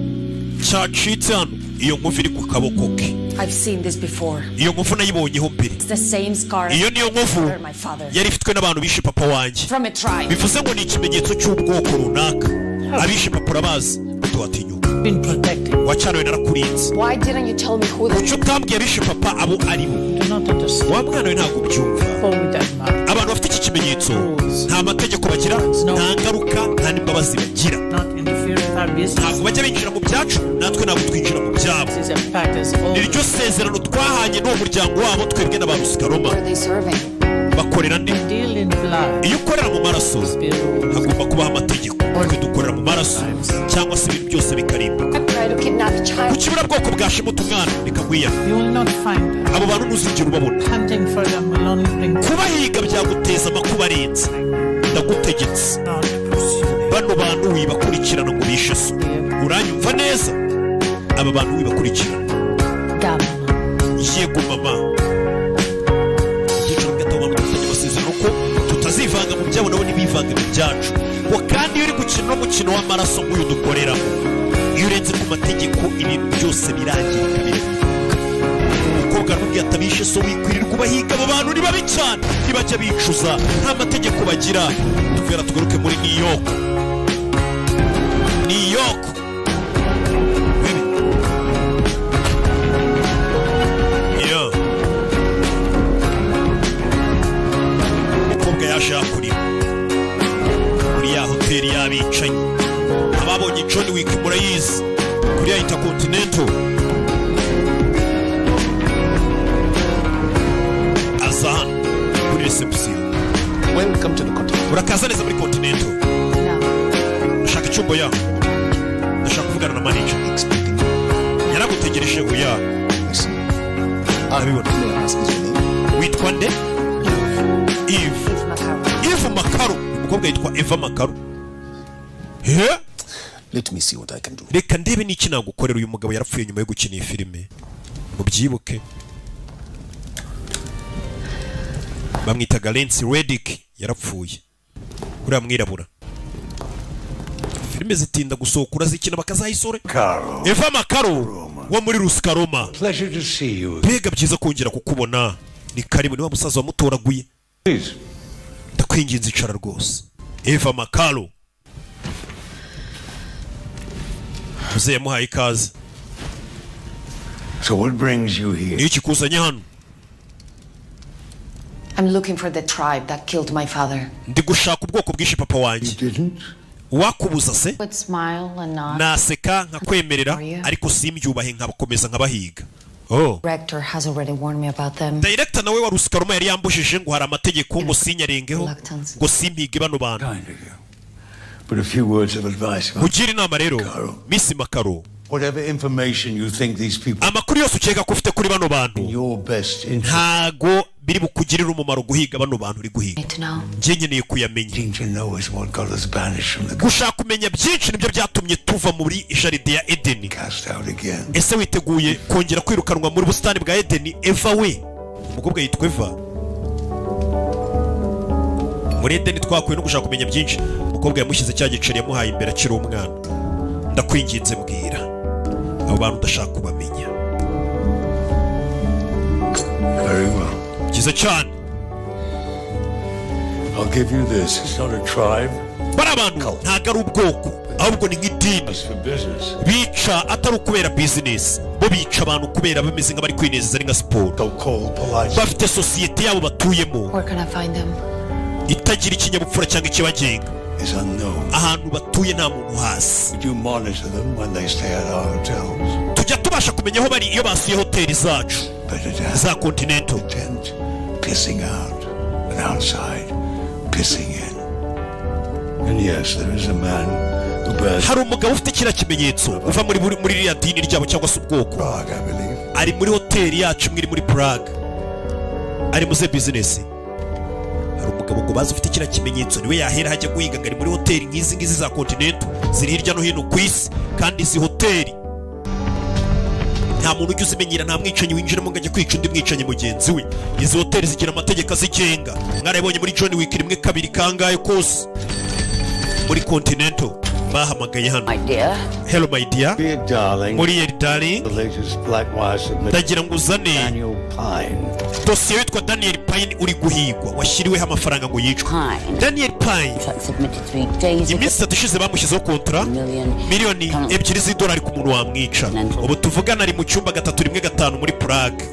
cyacitse hano? Iyo nkovu iri ku kaboko ke. I've seen this before. Iyo nkovu nayibonyeho mbere. It's the same scar Iyo niyo nkovu my father. yari ifitwe n'abantu bishe papa wanjye. From a tribe. Bivuze ngo ni ikimenyetso cy'ubwoko runaka. Abishe papa urabazi, tuwatinyuka? Been protected. Wacyanawe, narakurinze. Why didn't you tell me who the Kuki utambwiye abishe papa abo ari bo? Do not understand. Wa mwana we, ntabwo ubyumva. With that mark. Abantu bafite iki kimenyetso nta mategeko bagira, nta ngaruka, nta n'imbabazi bagira. Not interfere with our business. Ntabwo bajya binjira mu byacu, natwe ntabwo twinjira mu byabo. This is a pact as old. Ni ryo sezerano twahanye n'uwo muryango wabo, twebwe na ba Rusikaroma. Are they serving? Bakorera nde? Deal in blood. Iyo ukorera mu maraso hagomba kubaho amategeko. Twe dukorera mu maraso, cyangwa se ibintu byose bikarimbuka. I try to kidnap a child. Kuki buriya bwoko bwashimuta umwana? Reka nkwiyame. You will not find them. Abo bantu ntuzigera ubabona. Hunting for them will only bring Kubahiga byaguteza amakuba arenze. Ndagutegetse, not pursue. bano bantu wibakurikirana ngo bishe so. Uranyumva neza? Aba bantu wibakurikirana. Damn. Yego mama. Ibyiciro gato, abantu dufitanye amasezerano ko tutazivanga mu byabo, nabo ntibivange mu byacu. Ngo kandi iyo uri gukina umukino w'amaraso nk'uyu dukoreramo, iyo urenze ku mategeko ibintu byose birangirika, birahinduka. Umukobwa aramubwira ati: "Abishe so wikwirirwa ubahiga, abo bantu ni babi cyane, ntibajya bicuza, nta mategeko bagira." Tuvera tugaruke muri New York, New York. Baby. Yeah. Umukobwa yaje hakurira muri ya hoteli y'abicanyi. Ababonye John Wick murayizi, kuri ya Intercontinental. Reception. Welcome to the Continental. Urakaza neza muri Continental. Ndashaka icyumba ya, ndashaka kuvugana na manager. Expecting you. Yaragutegereje oya. I see. Arabibona. May I ask is your name? Witwa nde? Eve. Eve Makaro. Uyu mukobwa yitwa Eva Makaro. He. Let me see what I can do. Reka ndebe n'iki nagukorera. Uyu mugabo yarapfuye nyuma yo gukina iyi filime, mubyibuke. Bamwitaga Lance Reddick, yarapfuye uriya mwirabura. Filime zitinda gusohoka, urazikina bakazayisore. Caro. Eva Makaro wo muri Rusikaroma. Pleasure to see you. Mbega byiza kongera kukubona, ni karibu. Ni wa musaza wamutoraguye. Please. Ndakwinginze, icara rwose. Eva Makaro, muzehe yamuhaye ikaze. So what brings you here? Niyo kikuzanye hano? I'm looking for the tribe that killed my father. Ndi gushaka ubwoko bwishe papa wanjye. Didn't? Wakubuza se? Would smile and nod. Naseka nkakwemerera, ariko simbyubahe, nkabakomeza nkabahiga. Oh. Rector has already warned me about them. Director nawe wa Rusikaroma yari yambujije ngo hari amategeko ngo sinyarengeho, ngo simpige bano bantu. Kind of you. But a few words of advice. Nkugira inama rero, Miss Makaro. Whatever information you think these people Amakuru yose ukeka ko ufite kuri bano bantu, in your best interest ntago biri bukugirire umumaro guhiga bano bantu uri guhiga. Need to know. Njye nkeneye kuyamenya. to know is what got us banished from the Gushaka kumenya byinshi nibyo byatumye tuva muri jardin ya Edeni. cast out again. Ese witeguye kongera kwirukanwa muri busitani bwa Edeni, Eva we? Umukobwa yitwa Eva. Muri Edeni twakuye no gushaka kumenya byinshi. Umukobwa yamushyize cya giceri yamuhaye imbere akiri umwana. Ndakwinginze mbwira, abo bantu ndashaka kubamenya. Very well. Byiza cyane. I'll give you this. It's not a tribe. Bari abantu ntabwo ari ubwoko, ahubwo ni nk'idini. It's for business. Bica atari ukubera bizinesi, bo bica abantu kubera bameze nk'abari kwinezeza, ari nka siporo. So called polite. Bafite sosiyete yabo batuyemo Where can I find them? itagira ikinyabupfura cyangwa ikibagenga. Is unknown. Ahantu batuye nta muntu uhazi. We do monitor them when they stay at our hotels. Tujya tubasha kumenya aho bari iyo basuye hoteli zacu Better to have za Continental. the tent pissing out and outside pissing in. And yes, there is a man who bears Hari umugabo ufite kiriya kimenyetso uva muri ririya dini ryabo cyangwa se ubwoko. Prague, I believe. Ari muri hoteli yacu imwe iri muri Prague, ari muze bizinesi. Hari umugabo ngo bazi ufite kiriya kimenyetso, niwe yahera hajya guhiga, ngo ari muri hoteli nk'izi ngizi za Continental ziri hirya no hino ku isi. Kandi izi hoteli nta muntu ujya uzimenyera, nta mwicanyi winjiramo ngo ajye kwica undi mwicanyi mugenzi we. Izi hoteli zigira amategeko azigenga, mwarabibonye muri John Wick rimwe, kabiri, kangahe kose. Muri Continental bahamagaye hano. My dear. Hello my dear. Dear darling, Muriel darling. the latest Black Wire submission. Ndagira ngo uzane Daniel Pine. dosiye witwa Daniel Pine uri guhigwa, washyiriweho amafaranga ngo yicwe. Pine. Daniel Pine. Submitted 3 days ago. Iminsi 3 ishize bamushyizeho kontara, Million. miliyoni 2 z'idolari ku muntu wamwica. Ubu tuvugana ari mu cyumba 315 muri Prague,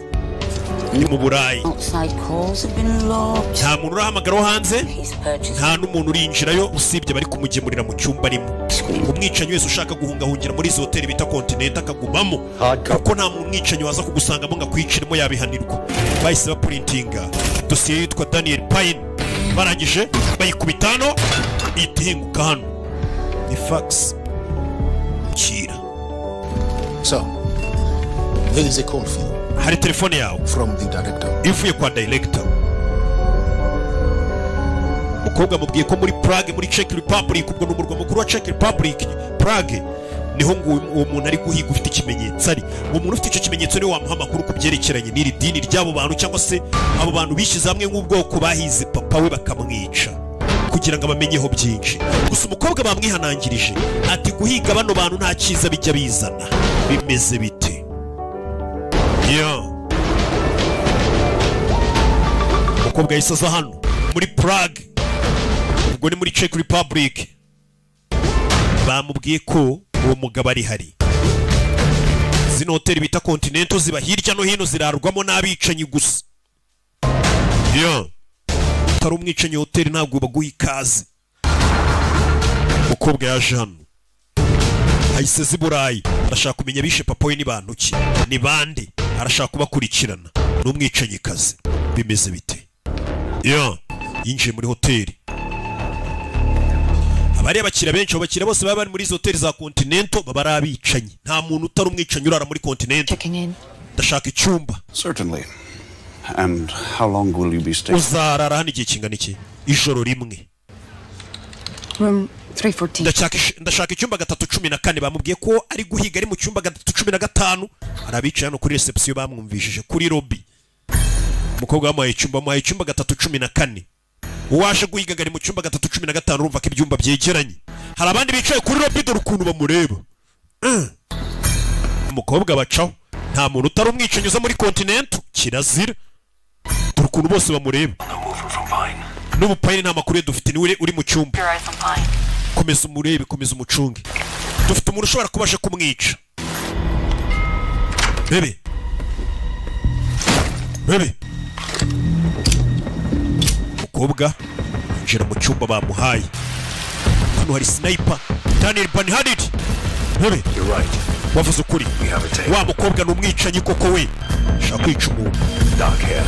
ni mu Burayi. Outside calls have been logged. Nta muntu urahamagara wo hanze, He's purchased. nta n'umuntu urinjirayo usibye bari kumugemurira mu cyumba arimo. Umwicanyi wese ushaka guhungahungira muri izi hoteli bita Continental akagumamo, kuko nta muntu mwicanyi waza kugusangamo ngo akwiciremo, yabihanirwa. Bahise bapurintinga dosiye yitwa Daniel Pine, barangije bayikubita hano, ihita ihinguka hano, ni fax kira. So, there is a call for you Hari telefone yawe from the director. ivuye kwa director. Umukobwa amubwiye ko muri Prague, muri Czech Republic, ubwo ni umurwa mukuru wa Czech Republic, Prague, niho ngo uwo muntu ari guhiga ufite ikimenyetso ari. Uwo muntu ufite icyo kimenyetso niwe wamuha amakuru ku byerekeranye n'iri dini ry'abo bantu, cyangwa se abo bantu bishyize hamwe nk'ubwoko bahize papa we bakamwica, kugira ngo abamenyeho byinshi. Gusa umukobwa bamwihanangirije ati guhiga bano bantu nta cyiza bijya bizana. Bimeze bite? Yeah. Umukobwa yahise aza hano muri Prague, ubwo ni muri Czech Republic. Bamubwiye ko uwo mugabo ari hari. Zino hoteli bita Continental ziba hirya no hino, zirarwamo n'abicanyi gusa. Yeah. Utari umwicanyi hoteli ntabwo baguha ikaze. Umukobwa yaje hano, ahise aza i Burayi, arashaka kumenya abishe papa we ni bantu ki, ni bande, arashaka kubakurikirana. Ni umwicanyikazi. Bimeze bite? Yo, yinjiye muri hoteli. Abari abakiriya benshi, abo bakiriya bose baba bari muri izo hoteli za Continental baba ari abicanyi. Nta muntu utari umwicanyi urara muri Continental. Checking in. Ndashaka icyumba. Certainly. And how long will you be staying? Uzarara hano igihe kingana iki? Ijoro rimwe. Room 314. Ndashaka icyumba 314. Bamubwiye ko ari guhiga ari mu cyumba 315. Hari abicaye hano kuri reception bamwumvishije kuri lobby. Umukobwa bamuhaye icyumba, bamuhaye icyumba 314. Uwaje guhiga ari mu cyumba 315. Urumva ko ibyumba byegeranye. Hari abandi bicaye kuri lobby, dore ukuntu bamureba. Umukobwa bacaho. Nta muntu utari umwicanyi uza muri Continental, kirazira. Dore ukuntu bose bamureba. N'ubu Pine nta makuru ye dufite, niwe uri mu cyumba. Your eyes on Pine. Komeza umurebe, komeza umucunge. Dufite umuntu ushobora kuba aje kumwica. Bebe, bebe. Umukobwa yinjira mu cyumba bamuhaye. Hano hari sniper Daniel Banhadid. Bebe. You're right. Wavuze ukuri. We have a take. Wa mukobwa ni umwicanyi koko we, ashaka kwica umuntu. Dark hair.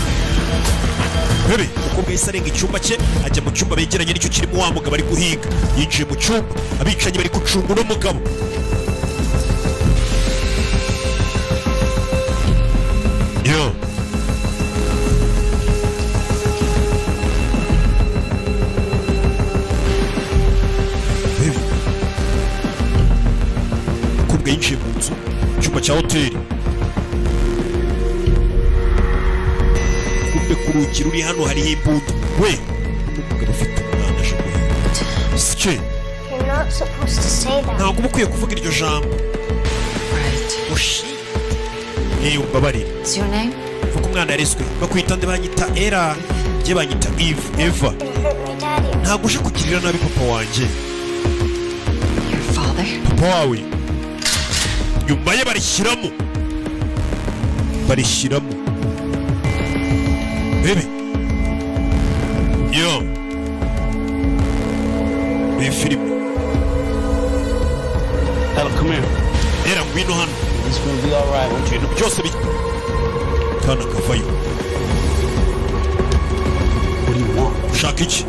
Bebe. Umukobwa yahise arenga icyumba cye ajya mu cyumba begeranye n'icyo kirimo wa mugabo ari guhiga. Yinjiye mu cyumba, abicanyi bari gucunga uno mugabo. Yo. Bebe. Umukobwa yinjiye mu nzu, icyumba cya hoteli. Kumbe ku rugi ruri hano hariho imbunda. We, umugabo ufite umwana aje guhiga. Sike. You're not supposed to say that. Ntabwo uba ukwiye kuvuga iryo jambo. Right. Ushi yewe, umbabarire. What's your name? Vuga umwana yarezwe. Bakwita nde? Banyita Era. Njye banyita Eve, Eva. You're gonna hurt my daddy. Ntabwo uje kugirira nabi papa wanjye? Your father? Papa wawe. Nyuma ye barishyiramo, barishyiramo. Bebe yo, iyi filime. Ella, come here. Era, ngwino hano. It's gonna be all right. Won't you? Ibintu byose bi kana kavayo. What do you want? Ushaka iki?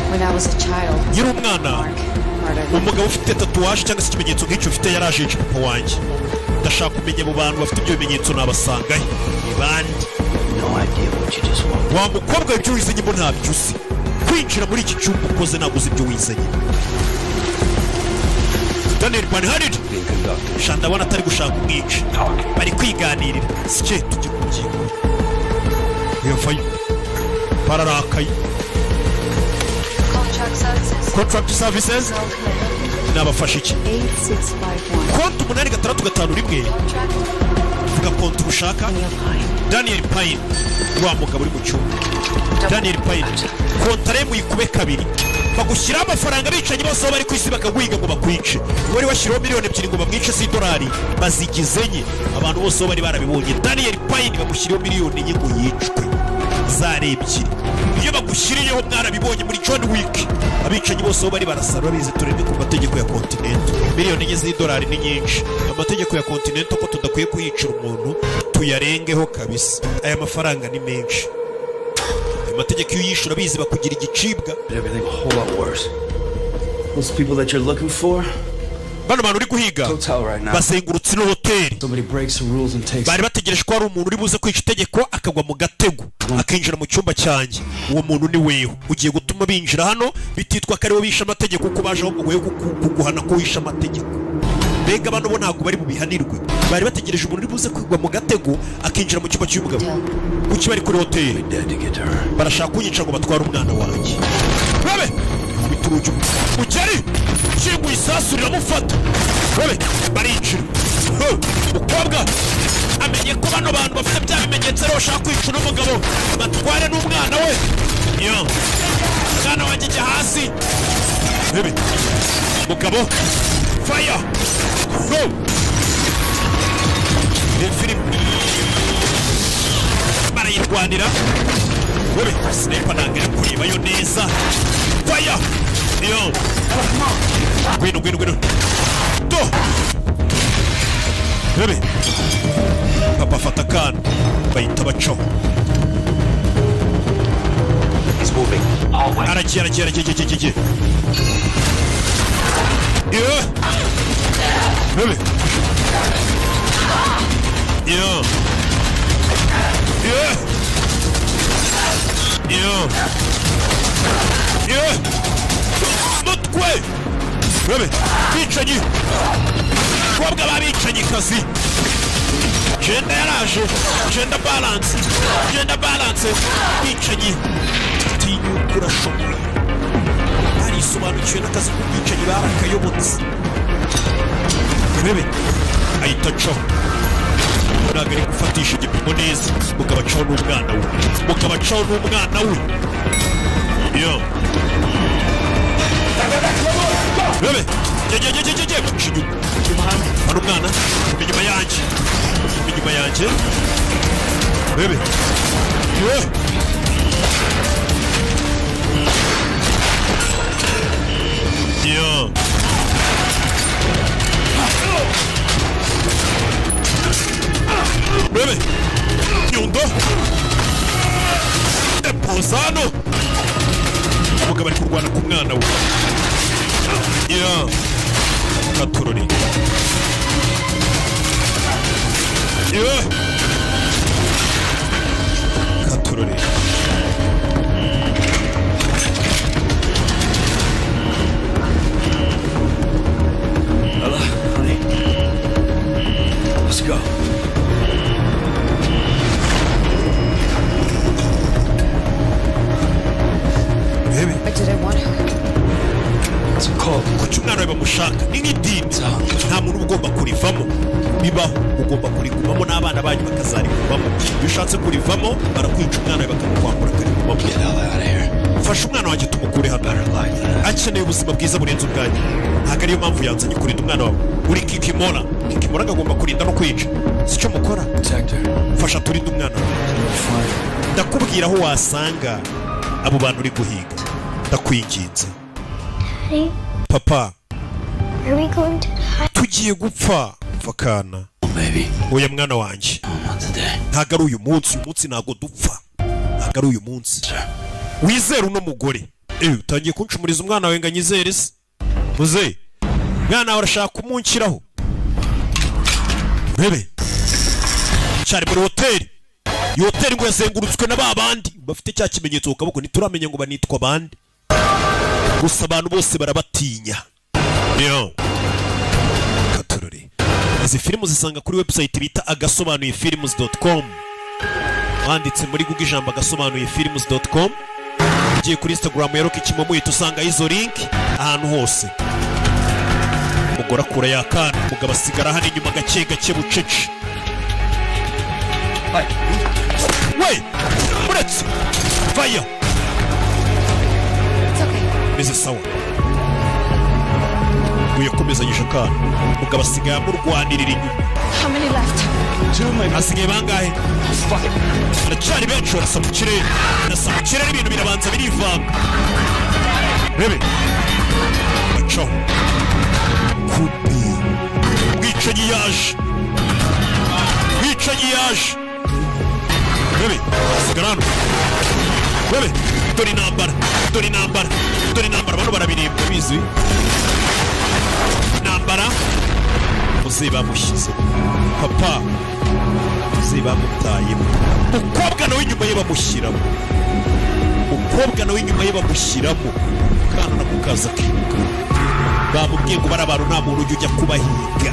When I was a child, Nkiri umwana, Mark murdered umugabo ufite tatouage cyangwa se ikimenyetso nk'icyo ufite yaraje yica papa wanjye. Ndashaka kumenya abo bantu bafite ibyo bimenyetso nabasangahe, ni bande? No idea what you just want. Wa mukobwa, ibyo wizanyemo ntabyo uzi. Kwinjira muri iki cyumba ukoze, ntabwo uzi ibyo wizanye. Daniel Banharid. Being conducted. Sha, ndabona atari gushaka umwica, bari kwiganirira. Sike, tujye ku ngingo. Yavayo, bararakaye. Contract services. Contract services. Nabafashe iki? 8651. Konti 8651. Contract. Vuga konti ushaka. Daniel Pine. Daniel Pine, wa mugabo uri mu cyumba, Daniel Pine. Kontare muyikube kabiri, bagushyiraho amafaranga. Abicanyi bose aho bari ku isi bakaguhiga ngo bakwice. Wari washyiraho miliyoni 2 ngo bamwice z'idolari, bazigize enye. Abantu bose aho bari barabibonye. Daniel Pine bamushyiriyeho miliyoni 4 ngo yicwe, zari ebyiri. Iyo bagushyiriyeho, mwarabibonye muri John Wick, abicanyi bose aho bari barasara babizi. Turebe ku mategeko ya Continental, miliyoni 4 z'idolari ni nyinshi. Amategeko ya Continental ko tudakwiye kuyicira umuntu, tuyarengeho kabisa. Aya mafaranga ni menshi. Ayo mategeko iyo uyishyura abizi bakugira igicibwa. Everything a whole lot worse. Those people that you're looking for, Bano bantu uri guhiga hotel right now. bazengurutse ino hoteli. Somebody breaks the rules and takes. Bari bategereje ko hari umuntu uri buze kwica itegeko akagwa mu gatego akinjira mu cyumba cyanjye. Uwo muntu ni weho ugiye gutuma binjira hano, bititwa ko aribo bishe amategeko kuko baje, ahubwo weho kuguhana ko wishe amategeko. Mbega bano bo ntabwo bari bubihanirwe. Bari bategereje umuntu uri buze kugwa mu gatego akinjira mu cyumba cy'uyu mugabo. Kuki bari kuri hoteli? Dead to get to her. Barashaka kunyica ngo batware umwana wanjye. Babe kubita urugi, mugeri kinguye, isasu riramufata. Babe barinjira. Huh! Umukobwa amenye ko bano bantu bafite bya bimenyetso rero bashaka kwica uno mugabo batware n'umwana we. Yo, mwana wanjye, jya hasi. Bebe, mugabo, fire go. Ni filime, barayirwanira. Bebe, sniper ntabwo iri kurebayo neza. Fire yo. Ngwino, ngwino, ngwino. Do bebe, papa afata akana, bahita bacaho. Aragiye, aragiye, aragiye, aragiye, aragiye. Yeah. Bebe. Yeah. Yeah. Yeah. Yeah. Mutwe. Bebe. Bicanyi. Kobwa babicanyi kazi. Genda yaraje. Genda balance. Genda balance. Bicanyi. Tinyuka, urashoboye. Barisobanukiwe n'akazi k'ubwicanyi, barakayobotse. Bebe. Ahita acaho. Ntabwo ari gufatisha igipimo neza. Mukabacaho n'umwana we. Mukabacaho n'umwana we. Yo. Bebe. Jye. Baca inyuma. Hano umwana. Inyuma yanjye. Inyuma yanjye. Bebe. Yo. Yo. Bebe. Nyundo. Deposano. Umugabo ari kurwana ku mwana we. Yeah. Katurori. Yeah. Katurori. Ella, honey. Let's go. Bebe. Why did I want her? It's a cult. Kuki umwana we bamushaka? Ni nk'idini, nta muntu uba ugomba kurivamo. Bibaho, ugomba kurigumamo n'abana banyu bakazarigumamo. Iyo ushatse kurivamo barakwica, umwana we bakamukwambura akarigumamo. Get Ella out of here. Fasha umwana wanjye tumukure hano. Better life than that. Akeneye ubuzima bwiza burenze ubwanjye. Ntabwo ariyo mpamvu yanzanye kurinda umwana wawe. Uri kikimora. Kikimora agomba kurinda no kwica, sicyo mukora? Protect her. Fasha turinde umwana wawe. Find her. Ndakubwira aho wasanga abo bantu uri guhiga, ndakwinginze. Daddy, Papa. are we going to die? Tugiye gupfa? Mva akana. Oh, baby. Oya, mwana wanjye. Oh, not today. Ntabwo ari uyu munsi. Uyu munsi ntabwo dupfa, ntabwo ari uyu munsi. Sir. Wizere uno mugore. Utangiye kuncumuriza umwana wawe ngo anyizere se? Muze mwana wawe arashaka kumunshyiraho. Urebe cyari muri hoteli. Iyo hoteli ngo yazengurutswe na ba bandi bafite cya kimenyetso ku kaboko. Ntituramenya ngo banitwa bande, gusa abantu bose barabatinya. Yo katurore, izi filime uzisanga kuri website bita agasobanuyefilms.com. Wanditse muri Google ijambo agasobanuyefilms.com, ugiye kuri Instagram ya Rocky Kimomo, uhita usanga izo link ahantu hose. Umugore akura yakana, umugabo asigara hano inyuma gake gake, bucece. We uretse vaya. It's okay. Meze sawa. Uyu yakomezanyije akana, umugabo asigaye amurwanirira inyuma. How many left? Two, maybe. Hasigaye bangahe? Fuck it. Baracyari benshi. Barasa mu kirere, barasa mu kirere, ibintu birabanza birivanga. Rebe bacaho kubi. Umwicanyi yaje, umwicanyi yaje. Rebe sigara hano. Rebe dore intambara, dore intambara, dore intambara. Bano barabireba bizi intambara. Muzehe bamushyize, papa muzehe bamutayemo, umukobwa nawe inyuma ye bamushyiramo, umukobwa nawe inyuma ye bamushyiramo. Kana nako kaza kiruka. Bamubwiye ngo bari abantu, nta muntu ujya kubahiga,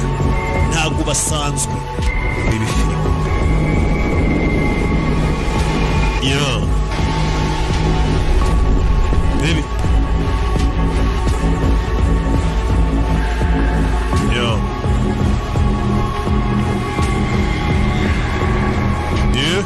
ntabwo basanzwe. Reba filime yeah. Baby. Yeah. Yeah.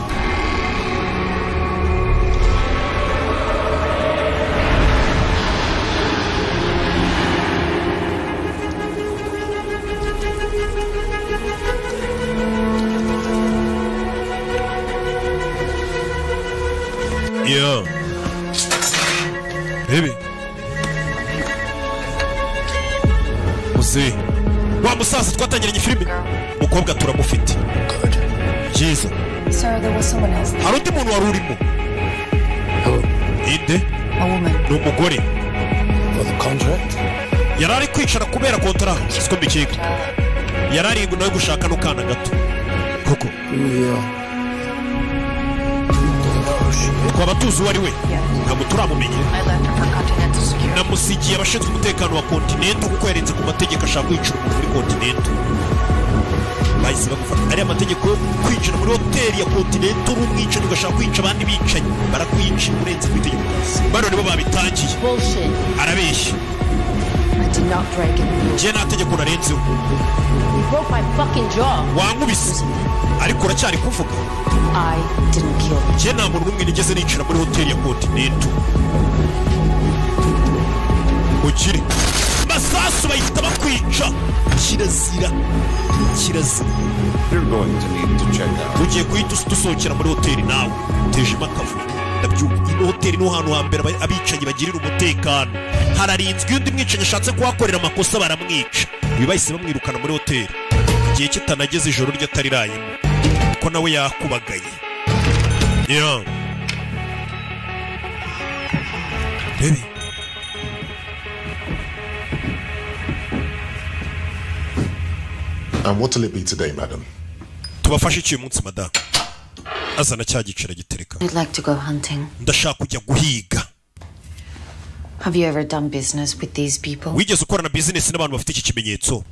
Yeah. Baby. Muzehe. Wa musaza twatangiranye filime. Umukobwa turamufite. Byiza. Sir, there was someone else. Hari undi muntu wari urimo. Inde? A woman. Ni umugore. For the contract? Yari ari kwicara kubera kontara, siko mbikeka. Yari ari nawe gushaka n'ukana gato koko. Yeah. Twaba tuzi uwo ari we? Ntabwo turamumenya. I left her for Continental Security. Namusigiye abashinzwe umutekano wa Continental kuko yarenze ku mategeko, ashaka kwicira umuntu muri Continental. Bahise bagufata. Ariya mategeko yo kwinjira muri hoteli ya Continental uri umwicanyi ugashaka kwica abandi bicanyi, barakwica, urenze ku itegeko. Bano nibo babitangiye. Bullshit. Arabeshya. I did not break it. Njye nta tegeko narenzeho. You broke my fucking jaw. Wankubise, ariko uracyari kuvuga. I didn't kill. Njye nta muntu n'umwe nigeze nicira muri hoteli ya Continental. Ukiri masasu bahita bakwica, kirazira, kirazira. You're going to need to check out. Ugiye guhita dusohokera muri hoteli nawe utejemo akavuyo, ndabyumva. Ino hoteli niho hantu hambere abicanyi bagirira umutekano, hararinzwe. Iyo undi mwicanyi ashatse kuhakorera amakosa baramwica. Ibi bahise bamwirukana muri hoteli igihe kitanageze, ijoro rye atarirayemo kuko nawe yakubagaye. Yeah. Rebe. And what'll it be today, madam? Tubafashe iki uyu munsi, madamu? Azana cya giciro gitereka. I'd like to go hunting. Ndashaka kujya guhiga. Have you ever done business with these people? Wigeze ukorana bizinesi n'abantu bafite iki kimenyetso?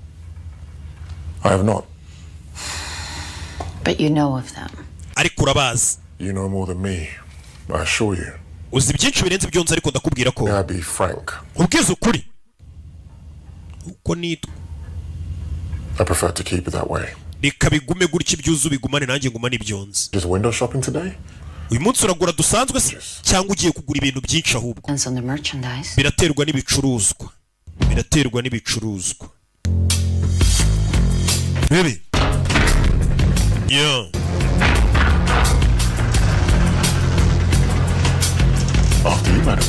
I have not. But you know of them. Ariko urabazi. You know more than me, I assure you. Uzi byinshi birenze ibyo nzi, ariko ndakubwira ko May I be frank? Ubwiza ukuri uko nitwa. I prefer to keep it that way. Reka bigume gutya, ibyuzu bigumane nanjye ngumane ibyo nzi. Just window shopping today? Uyu munsi uragura dusanzwe se cyangwa ugiye kugura ibintu byinshi ahubwo? Depends on the merchandise. Biraterwa n'ibicuruzwa, biraterwa n'ibicuruzwa, baby, yeah. After you, madam.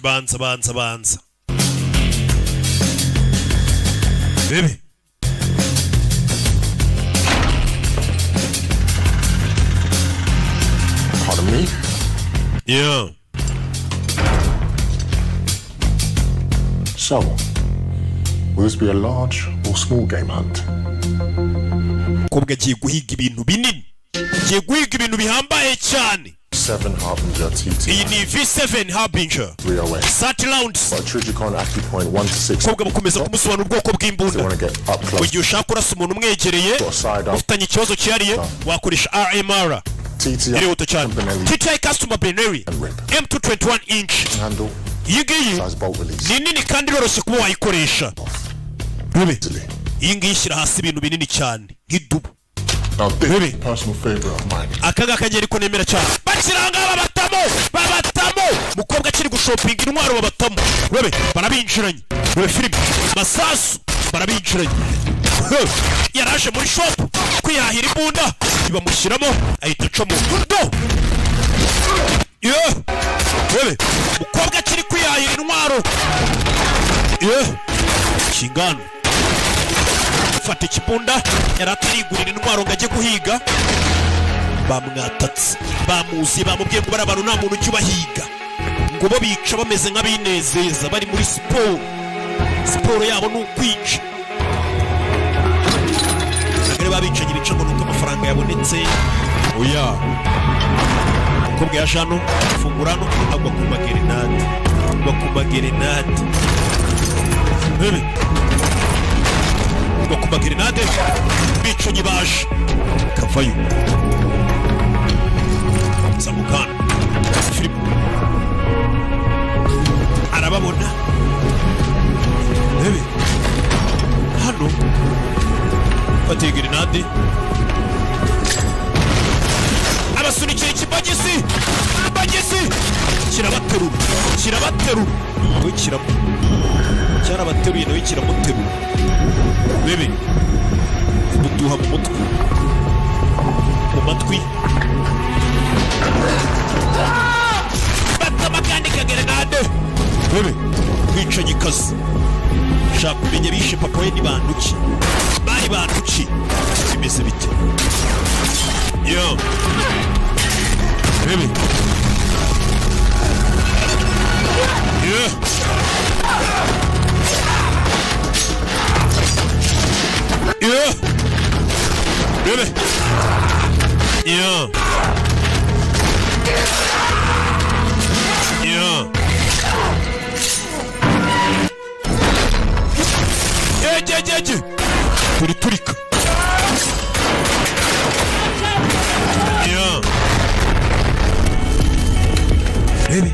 Banza, banza, banza, baby. Pardon me? Yeah. So, will this be a large or small game hunt? Umukobwa agiye guhiga ibintu binini, agiye guhiga ibintu bihambaye cyane. 7 Harbinger TT. Iyi ni V7 Harbinger. 308. 30 rounds. Trijicon AccuPoint 1 to 6. Umukobwa bakomeza kumusobanura ubwoko bw'imbunda. You want to get up Mu close. gihe ushaka kurasa umuntu umwegereye, ufitanye ikibazo cyihariye, wakoresha RMR. TTI Irihuta cyane. TTI Custom Benelli M221 inch. Handle. Iyi ngiyi Size bolt release. ni nini kandi iroroshye kuba wayikoresha. Rube. Iyi ngiyi ishyira hasi ibintu binini cyane nk'idubu. Now this is a personal favorite of mine. Aka ngaka ngiye ariko nemera cyane. Bakiranga babatamo, babatamo. Mukobwa akiri gushopinga intwaro babatamo. Rube, barabinjiranye. Rube filime. Masasu barabinjiranye. He, yaraje muri shop kwihahira imbunda, ibamushyiramo ahita acamo do. Ye! Rebe, mukobwa akiri kwihahira intwaro. Ye! Kingano. Fata ikibunda, yari atarigurira intwaro ngo ajye guhiga. Bamwatatse, bamuzi, bamubwiye ngo bariya bantu nta muntu ujya ubahiga, ngo bo bica bameze nk'abinezeza bari muri siporo, siporo yabo ni ukwica. Ntabwo ari babicanyi bica ngo nuko amafaranga yabonetse, oya. Umukobwa yaje hano afungura hano, agwa ku magerenade, agwa ku magerenade. Bebe, agwa ku magerenade, bicanyi baje kavayo zamukana filime arababona. Bebe, hano fatiye gerenade, abasunikira ikibagisi, ibagisi kirabaterura, kirabaterura, nawe kiramu cyarabateruye, nawe kiramuterura. Bebe, muduha mu mutwe, mu matwi, batama kandi kagerenade. Bebe, mwicanyi kazi, shaka kumenya bishe papa we ni bantu ki, bari bantu ki, bimeze bite? Yo. Bebe. Yeah. Yeah. Rebe. Yeah. Yeah. Ege. Turi turika. Yeah. Rebe.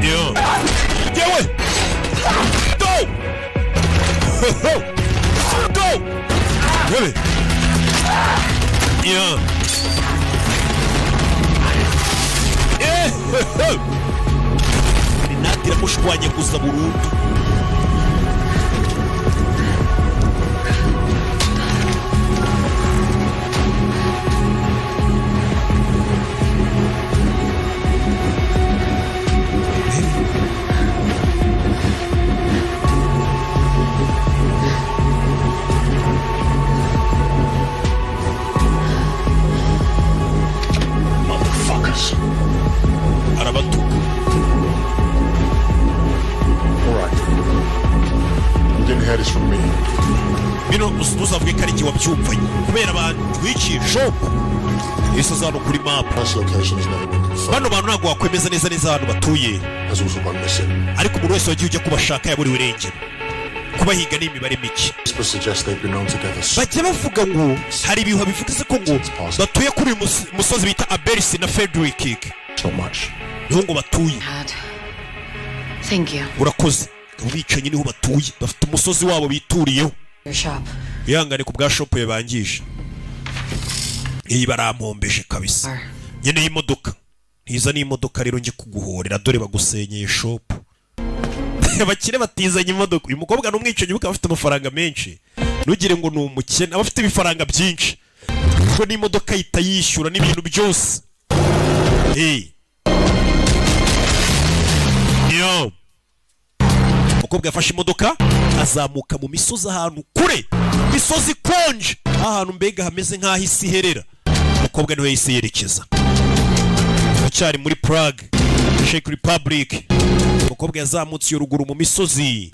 Yeah. Yewe. Go. Go. Rebe. Yeah. Grenade iramushwanyaguza burundu. Motherfuckers. Arabatuka. All right. You didn't hear this from me. Bino uzavuge ko ari igihe wabyumvanye kubera abantu twiciye shop yesu azano kuri map. This location has never been confirmed. Bano bantu ntabwo wakwemeza neza neza ahantu batuye, Has also gone missing. ariko umuntu wese wagiye ujya kubashaka yaburiwe irengero. Kubahiga ni imibare mike. Experts suggest they've been known together. Bajya bavuga ngo hari ibihuha bivuze ko ngo batuye kuri uyu musozi bita Aberisi na Frederick. It's not much. Niho ngo batuye. Dad. Thank you. Urakoze. Abicanyi niho batuye, bafite umusozi wabo bituriyeho. Your shop. Wihangane ku bwa shop yabangije. Iyi barampombeje kabisa. Nyene y'imodoka. Ntiza n'imodoka rero nje kuguhorera, dore bagusenyeye shop. Abakire batizanye imodoka. Uyu mukobwa ni umwicanyi kuko afite amafaranga menshi. Ntugire ngo ni umukene, aba afite ibifaranga byinshi. Kuko n'imodoka ahita yishyura n'ibintu byose. Hey. Yo. Umukobwa yafashe imodoka azamuka mu misozi ahantu kure, misozi ikonje, ahantu mbega hameze nk'aho isi iherera. Umukobwa niwe yahise yerekeza. Turacyari muri Prague, Czech Republic. Umukobwa yazamutse iyo ruguru mu misozi.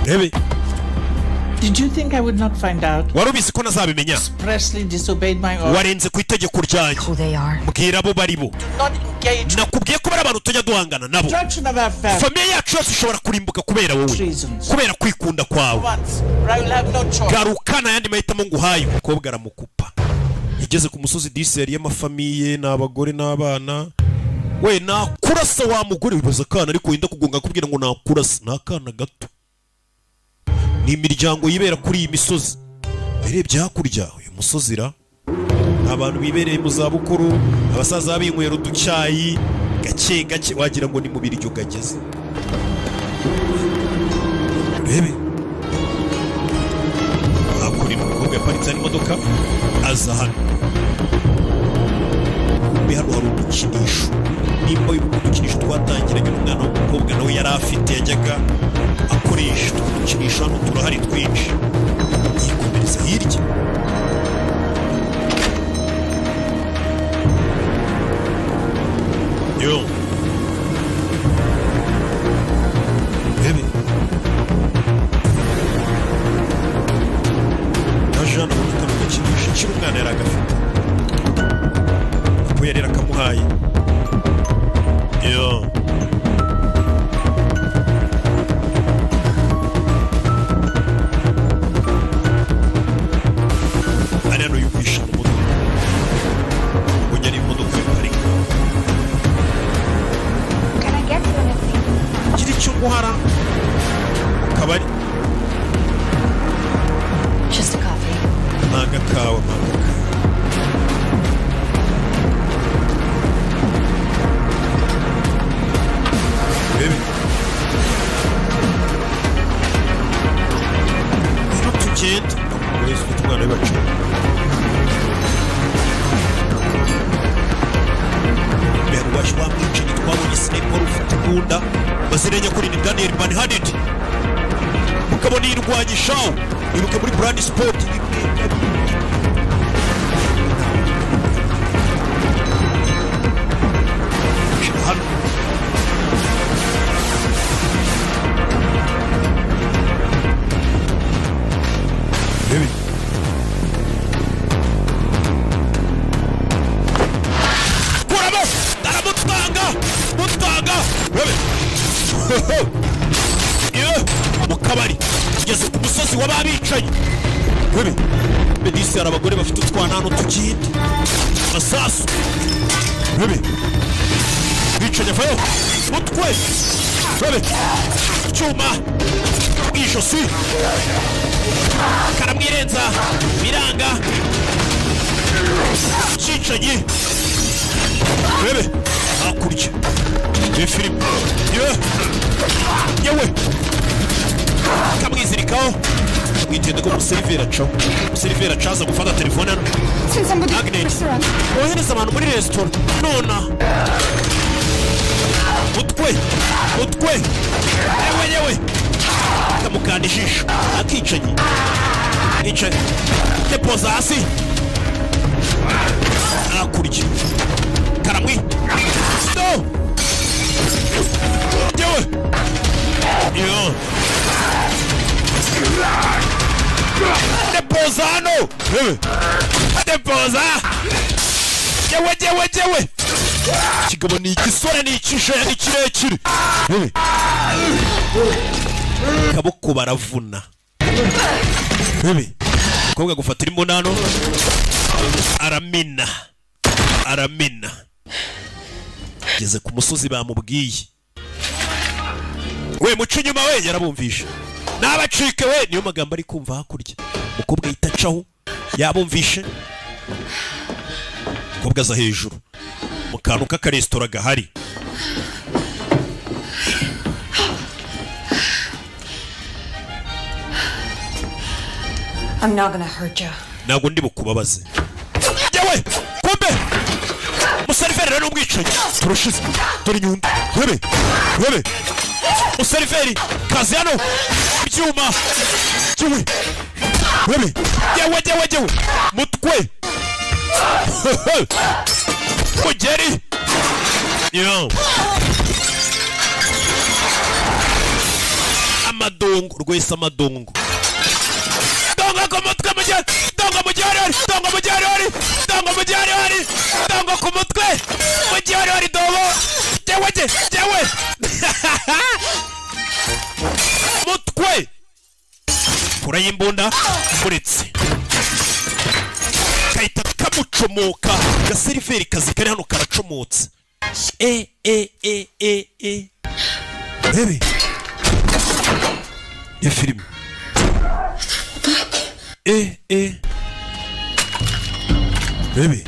Rebe. Did you think I would not find out? Wari ubizi ko nazabimenya? Expressly disobeyed my order. Warenze ku itegeko ryanjye. They are. Mbwira abo bari bo. Not engage. Nakubwiye ko bari abantu tujya duhangana nabo. Destruction of our family. Famille yacu yose ishobora kurimbuka kubera wowe, kubera kwikunda kwawe. Once, or I will have no choice. Garuka nta yandi mahitamo nguhaye. Umukobwa aramukupa. Yageze ku musozi diseri y'amafamiye n'abagore n'abana. We nakurasa wa mugore, wibaza akana ariko wenda kugonga akubwira ngo nakurasa. Ni akana gato. Ni imiryango yibera kuri iyi misozi. Urebye hakurya uyu musozi ra abantu bibereye mu zabukuru, abasaza binywera uducyayi gake gake, wagira ngo ni mu biryo gageze. Urebe hakurya umukobwa yaparitse imodoka aza hano. Kumbe hano hari udukinisho. Nimba wibuka udukinisho twatangiranye n'umwana w'umukobwa nawe yari afite yajyaga akoresha udukinisho, hano turahari twinshi. Yikomereza hirya. Yo. Bebe. Ajana abona kano gakinisho kiri umwana yari agafite. Papa yari yarakamuhaye. Yo. Ari hano yumvisha mu modoka. Ubonye ari imodoka iparika. Can I get you anything? Gira icyo nguhara mu kabari. Just a coffee. Ni agakawa, ni agakawa. Bebe. Rero tugenda. Umugore ufite umwana we baca. Berwaje wa mwicanyi twabonye sniper ufite imbunda. Mazina nyakuri ni Daniel Manhattan. Mukabona yirwanya shawu. Ibuka muri Brand Sport. Hano Baby. Kuramo! Aramutanga! Mutanga! Baby. Iyo mu kabari tugeze ku musozi w'ababicanyi. Baby. Medisi, hari abagore bafite utwana hano, tugende. Masasu. Baby. Bicanyi avayo. Mutwe. Baby. Icyuma. Ijosi. Karamwirenza. Biranga. Cyicanyi. Baby. Hakurya. Ni filime. Ye. Yewe. Kamwizirikaho. Mwitende ko umuseriveri acaho. Umuseriveri acaza gufata telefone hano. Send somebody to the Agnes. restaurant. Ohereza abantu muri resitora. Nona. Mutwe. Mutwe. Yewe yewe. Kamukanda ijisho. Akicanyi. Icaye. Depoza hasi. Hakurya. Karamwi. No. Yewe. Yo. Depoza hano. Yewe. Depoza. Yewe yewe yewe. Kigabo ni igisore, ni icishe, ni kirekire. Yewe. Kaboko baravuna. Yewe. Umukobwa gufatira imbunda hano. Aramena. Aramena. Ageze ku musozi bamubwiye. We muca inyuma we, yarabumvishe. Nabacike we, niyo magambo ari kumva hakurya. Umukobwa yita acaho, yabumvishe. Umukobwa aza hejuru. Mu kantu k'akaresitora gahari. I'm not gonna hurt you. Ntabwo ndi bukubabaze. Yewe, kumbe! Umuseriveri rero ni umwicanyi. Turashize. Dore inyundo. Webe. Webe. Umuseriveri kazi hano. Ibyuma. Yewe. Webe. Yewe yewe yewe. Mutwe. Mugeri. Yo. Amadongo, rwese amadongo. Dongo ku mutwe mugeri, dongo mugeri, dongo mugeri, dongo mugeri, dongo ku mutwe mugeri, dongo. Yewe yewe. Mutwe. Kura y'imbunda uretse. Kahita kamucomoka. Gaseriveri kazi kari hano karacomotse. E e e e e. Baby. Ni filime. E e. Baby.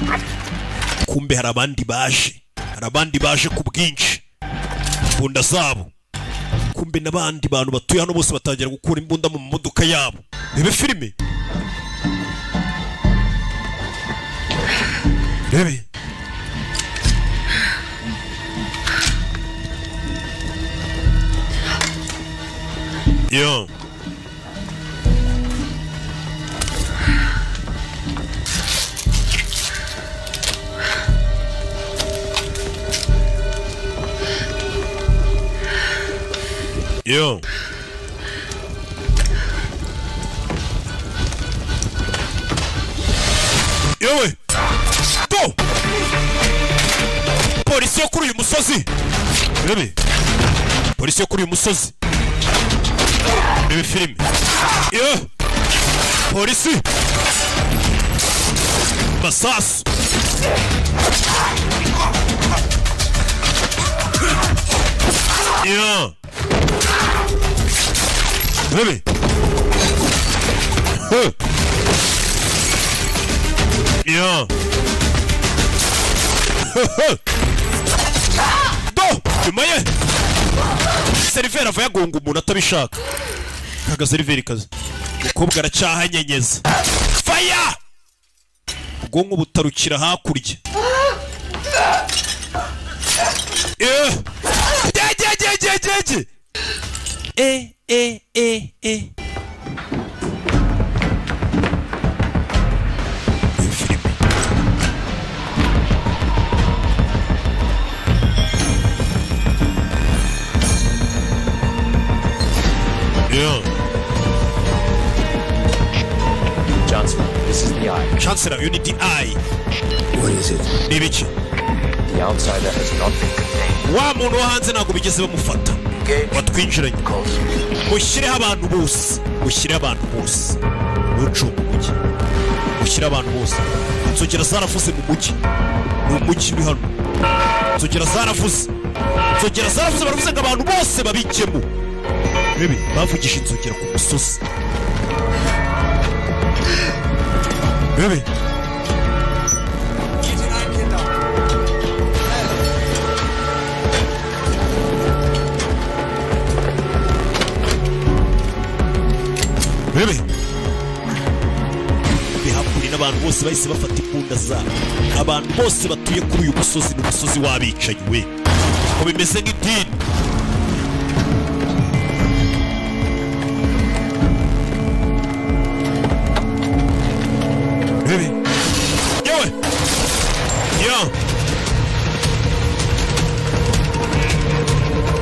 Kumbe hari abandi baje. Hari abandi baje ku bwinshi. Imbunda zabo. Kumbe n'abandi bantu batuye hano bose batangira gukura imbunda mu modoka yabo. Rebe filime. Rebe. Yo. Yo. Yewe. Go. Polisi yo kuri uyu musozi. Rebe. Polisi yo kuri uyu musozi. Rebe filime. Yo. Polisi. Masasu. Yo. Rebe. Yo. Do! Nyuma ye! Seriveri ava yagonga umuntu atabishaka. Kaga seriveri kazi. Umukobwa aracyahanyenyeza. Fire! Ubwonko butarukira hakurya. Eh! Je. E e e e. Chancellor, uyu ni DI. What is it? Ni ibiki? The outsider has not been contained. Wa muntu wo hanze ntabwo bigeze bamufata watwinjiranye. Mushyireho abantu bose, mushyire abantu bose, ntucunge umujyi, mushyire abantu bose. Inzogera zaravuze mu mujyi, ni umujyi uri hano. Inzogera zaravuze, inzogera zaravuze, baravuze ngo abantu bose babijyemo. Bebe bavugije inzogera ku musozi. Bebe bebe bihakuri n'abantu bose bahise bafata imbunda zabo. Abantu bose batuye kuri uyu musozi, ni umusozi w'abicanyi we, ko bimeze nk'idini. Bebe yewe yo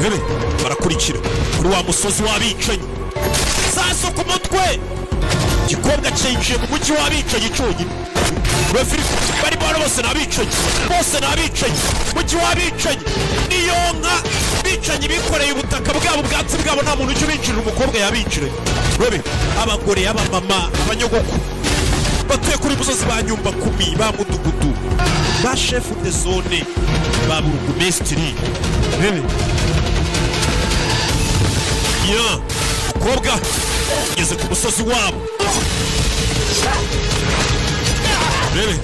bebe barakurikira kuri wa musozi w'abicanyi. Saso ku mutwe, igikobwa cyinjiye mu mujyi w'abicanyi cyonyine. Refiri bari bano bose n'abicanyi, bose n'abicanyi, mujyi w'abicanyi. Niyo nka bicanyi bikoreye ubutaka bwabo, ubwatsi bwabo, nta muntu ujya ubinjirira. Umukobwa yabinjiranye. Rebe abagore, abamama, abanyogoku batuye kuri musozi, ba nyumba kumi, ba mudugudu, ba chef de zone, ba burugumesitiri. Rebe ya mukobwa ugeze ku musozi wabo. Rebe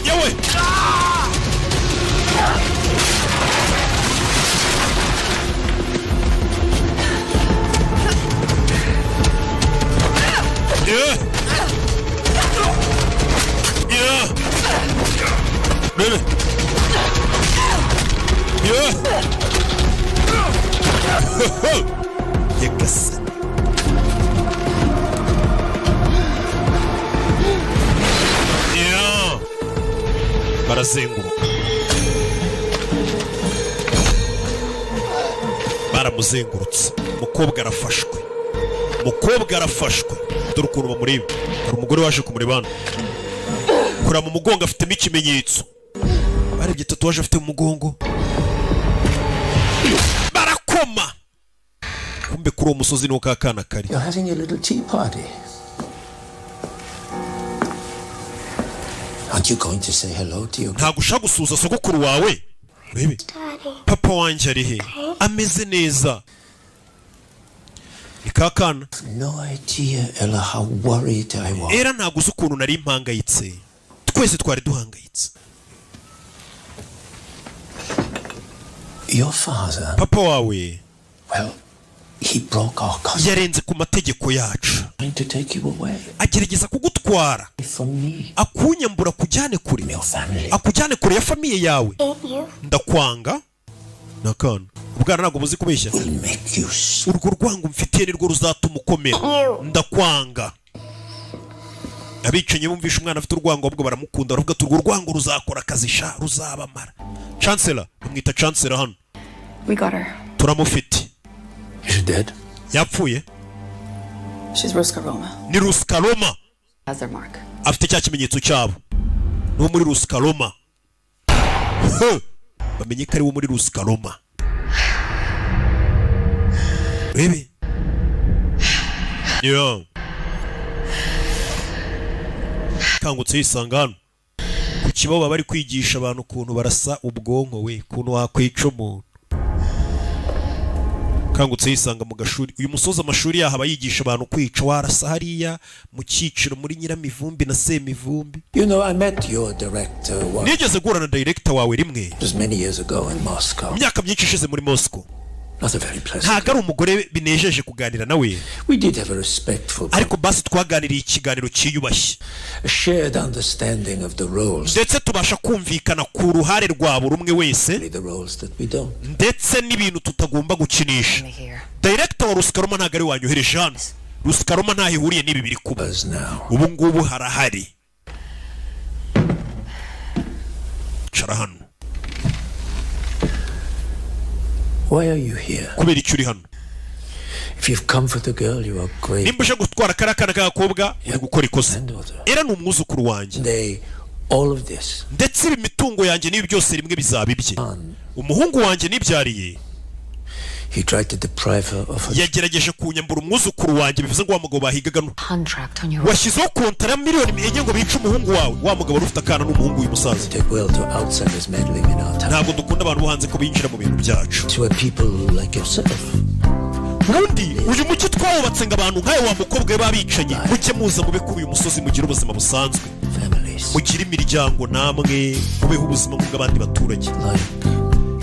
yewe Rebe Nyagasani. Barazenguruka, baramuzengurutse. Umukobwa arafashwe, umukobwa arafashwe. Dore ukuntu bamureba. Hari umugore waje kumureba hano, kura mu mugongo afitemo ikimenyetso. Barebye tatuwaje afite mu mugongo, barakoma. Kumbe kuri uwo musozi niwo ka kana kari. You're having a little tea party. Aren't you going to say hello to your Ntabwo ushaka gusuhuza sogokuru wawe? Urebe papa wanjye ari he, ameze neza. Ni ka kana. No idea, Ella, how worried I was. Era ntabwo uzi ukuntu nari mpangayitse, twese twari duhangayitse. Your father, Papa wawe, well, he broke our contract. yarenze ku mategeko yacu, Trying to take you away agerageza kugutwara, from me, akunyambura, akujyane kure, your family. akujyane kure ya famille yawe. Hate you. Ndakwanga nakana ubwana ntabwo buzi kubeshya. Will make you Urwo rwango mfitiye nirwo ruzatuma ukomera. Ndakwanga. Abicanyi bumvisha umwana afite urwango, ahubwo baramukunda, baravuga ati urwo rwango ruzakora akazi sha, ruzabamara. Chancellor, bamwita Chancellor hano. We got her. Turamufite. Is she dead? Yapfuye. She's Ruska Roma. Ni Ruska Roma. Has their mark. Afite cya kimenyetso cyabo, ni uwo muri Ruska Roma. Bamenye ko ari wo muri Ruska Roma. Bebe yo kangutse yisanga hano ku kibaho, baba bari kwigisha abantu ukuntu barasa ubwonko we, ukuntu wakwica umuntu. Kangutse yisanga mu gashuri. Uyu musozi amashuri yaho aba yigisha abantu kwica, warasa hariya mu cyiciro muri Nyiramivumbi na Semivumbi. You know, I met your director once. Nigeze guhura na director wawe rimwe. It was many years ago in Moscow. Imyaka myinshi ishize muri Moscow. Not a very pleasant. Ntabwo ari umugore binejeje kuganira nawe, We did have a respectful, ariko basi twaganiriye ikiganiro cyiyubashye, a shared understanding of the roles, ndetse tubasha kumvikana ku ruhare rwa buri umwe wese, the roles that we don't. ndetse n'ibintu tutagomba gukinisha. Director wa Ruska Roma ntabwo ari we wanyohereje hano. Ruska Roma ntaho ihuriye n'ibi biri kuba Us now. ubu ngubu. Harahari, cara hano. Why are you here? Kubera icyo uri hano? If you've come for the girl, you are great. Nimba uje gutwara kariya kana k'agakobwa, uri gukora ikosa. Era ni umwuzukuru wanjye. They, all of this. Ndetse ibi mitungo yanjye n'ibi byose rimwe bizaba ibye. Umuhungu wanjye nibyariye. He tried to deprive her of her. Yagerageje kunyambura umwuzukuru wanjye. Bivuze ngo wa mugabo bahigaga Contract on your washyizeho kontara ya miliyoni 4 ngo bice umuhungu wawe. Wa mugabo wari ufite akana n'umuhungu w'uyu musaza. Take well to outsiders meddling in our town. Ntabwo dukunda abantu bo hanze ko binjira mu bintu byacu. To where people like yourself. Ubundi uyu mujyi twawubatse ngo abantu nkawe wa mukobwa we b'abicanyi mujye muza mube kuri uyu musozi, mugire ubuzima busanzwe, mugire imiryango, namwe mubeho ubuzima nk'ubw'abandi baturage.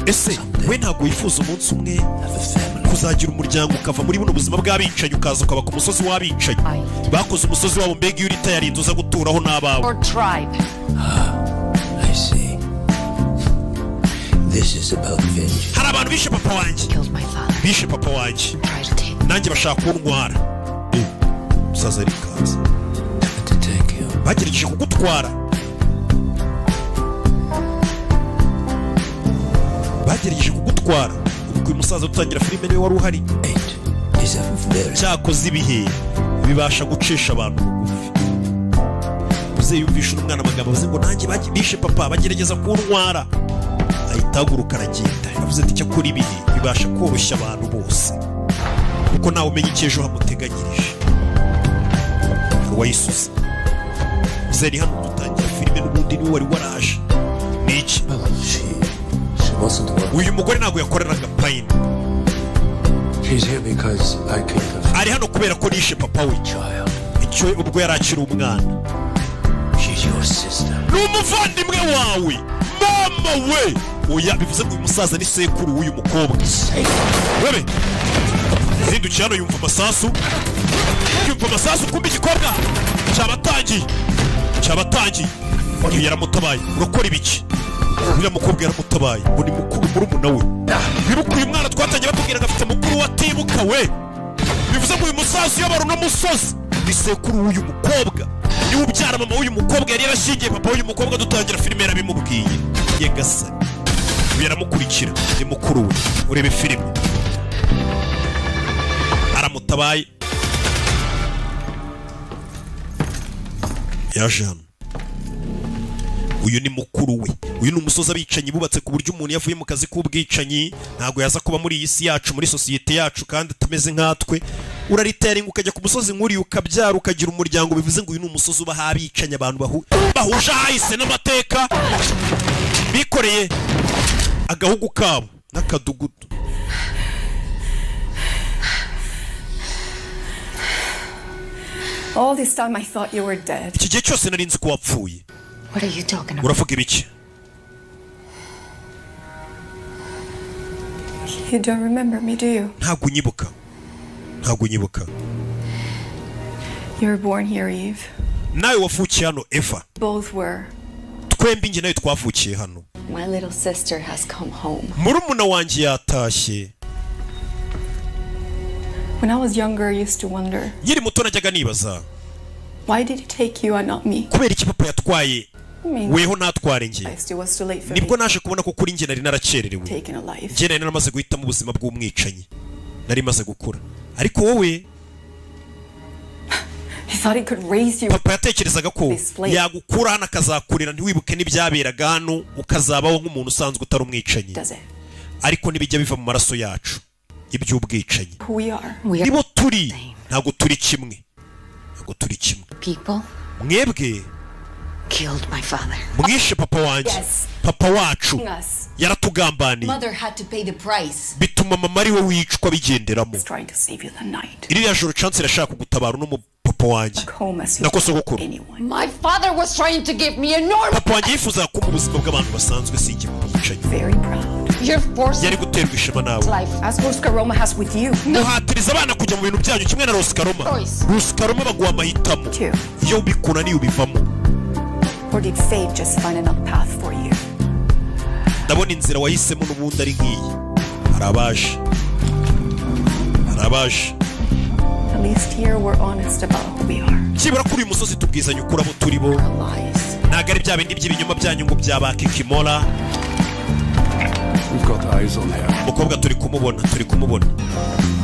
Ese we ntabwo wifuza umunsi umwe kuzagira umuryango, ukava muri buno buzima bw'abicanyi, ukaza ukaba ku musozi w'abicanyi bakoze umusozi wabo? Mbega iyo urita yarinze uza guturaho n'abawe. Or tribe. I see. This is about vengeance. Hari abantu bishe papa wanjye, bishe papa wanjye, nanjye bashaka kuntwara. Umusaza arikanze. Bagerageje kugutwara, bagerageje kugutwara. Ubwo uyu musaza dutangira filime niwe wari uhari. Is a very Cyakoze ibihe bibasha gucisha abantu bugufi. Muzehe yumvisha uno mwana amagambo avuze ngo nanjye bishe papa, bagerageza kuntwara, ahita ahaguruka aragenda. Yavuze ati cyakora ibihe bibasha koroshya abantu bose, kuko nawe umenya icyo ejo hamuteganyirije. Hari uwayisuze. Muzehe ni hano dutangira filime, n'ubundi niwe wari waraje. Ni iki? She wasn't working. Uyu mugore ntabwo yakoreraga Payne. She's here because I killed her. Ari hano kubera ko nishe papa we icyo ubwo yari akiri umwana. She's your sister. Ni umuvandimwe wawe. Mama we, oya! Bivuze ngo uyu musaza ni sekuru w'uyu mukobwa. Webe yahindukiye hano, yumva amasasu, yumva amasasu. Kumbe igikobwa cyabatangiye, cyabatangiye. Uyu yaramutabaye. Urakora ibiki? Uriya mukobwa yaramutabaye ngo ni mukuru, murumuna we. Wibuka uyu mwana twatangiye batubwira ngo afite mukuru we atibuka we. Bivuze ngo uyu musaza uyobora uno musozi ni sekuru w'uyu mukobwa, niwe ubyara mama w'uyu mukobwa. Yari yarashyingiye papa w'uyu mukobwa dutangira filime yarabimubwiye. Nyagasani! Uyu yaramukurikira, ni mukuru we. Urebe filime, aramutabaye. Yaje hano, uyu ni mukuru we. Uyu ni umusozi abicanyi bubatse ku buryo umuntu yavuye mu kazi k'ubwicanyi ntabwo yaza kuba muri iyi si yacu, muri sosiyete yacu, kandi atameze nkatwe. Uraritaringa ukajya ku musozi nk'uriya, ukabyara, ukagira umuryango. Bivuze ngo uyu ni umusozi ubaho abicanyi, abantu bahuje ahahise n'amateka, bikoreye agahugu kabo n'akadugudu. All this time I thought you were dead. Iki gihe cyose nari nzi ko wapfuye. What are you talking about? Uravuga ibiki? You don't remember me, do you? Ntabwo unyibuka, ntabwo unyibuka. You were born here, Eve. Nawe wavukiye hano, Eva. Both were. Twembi, njye nawe, twavukiye hano. My little sister has come home. Murumuna wanjye yatashye. When I was younger, I used to wonder, Nkiri muto najyaga nibaza, why did he take you and not me? kubera iki papa yatwaye I mean, weho ntatware njye? it was too late for me. Nibwo naje kubona ko kuri njye nari narakererewe. Taken a life. Njye nari naramaze guhitamo ubuzima bw'umwicanyi, nari maze gukura, ariko wowe He thought he could raise you. Papa yatekerezaga ko yagukura hano akazakurira ntiwibuke n'ibyaberaga hano, ukazabaho nk'umuntu usanzwe utari umwicanyi. Does it? Ariko ntibijya biva mu maraso yacu iby'ubwicanyi. Who we are. Nibo turi, ntabwo turi kimwe, ntabwo turi kimwe. People Mwebwe killed my father. mwishe papa wanjye. Yes. Papa wacu Us. yaratugambaniye. Mother had to pay the price. Bituma mama ari we wicwa bigenderamo. Trying to save you the night. Iriya joro Chance irashaka kugutabara uno mu papa wanjye, nako sogokuru. My father was trying to give me a normal. Papa wanjye yifuzaga kumpa ubuzima bw'abantu basanzwe, sinjye mu bwicanyi. You're forcing Yari guterwa ishema nawe. life. As Oscar Roma has with you. Muhatiriza abana kujya mu bintu byanyu kimwe na Rosikaroma. Rosikaroma baguha amahitamo, iyo bikunaniye ubivamo. Or did fate just find another path for you? Ndabona inzira wahisemo n'ubundi ari nk'iyi. Hari abaje, hari abaje. At least here we're honest about who we are. Byibura kuri uyu musozi tubwizanya ukuri abo turi bo, ntabwo ari bya bindi by'ibinyoma byanyu ngo byabaka ikimora. We've got eyes on her. Umukobwa turi kumubona, turi kumubona.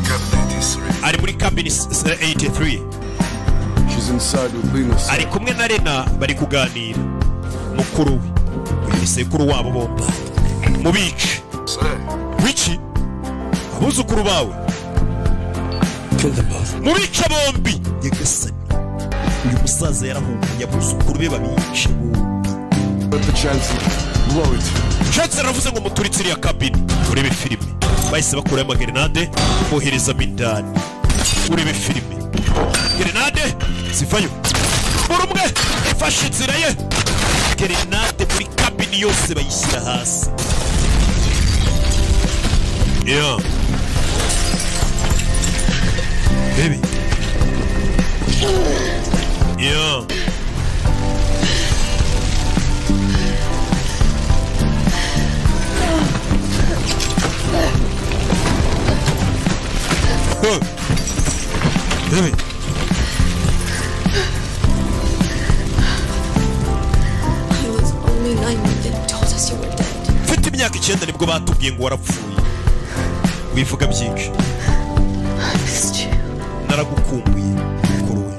Cabinet 83. Ari muri cabin 83. She's inside with Lena. Ari kumwe na Lena, bari kuganira. Mukuru we, uyu ni sekuru wabo bombi. Mubice. Wiki, abuzukuru bawe. Kill them both. Mubice bombi. Nyagasani, uyu musaza yarahunguye abuzukuru be, babice bombi. Let the Chancellor blow it. Chancellor aravuze ngo muturitse iriya cabin. Urebe filime, bahise bakurayo amagerenade, boherezamo indani. Urebe filime, gerenade zivayo, buri umwe ifashe inzira ye. Gerenade muri cabin yose bayishyira hasi. Yeah. Baby. Yeah. Huh. Baby. I was only 9 when they told us you were dead. Mfite imyaka 9 nibwo batubwiye ngo warapfuye. Wivuga byinshi. I missed you. Naragukumbuye mukuru we.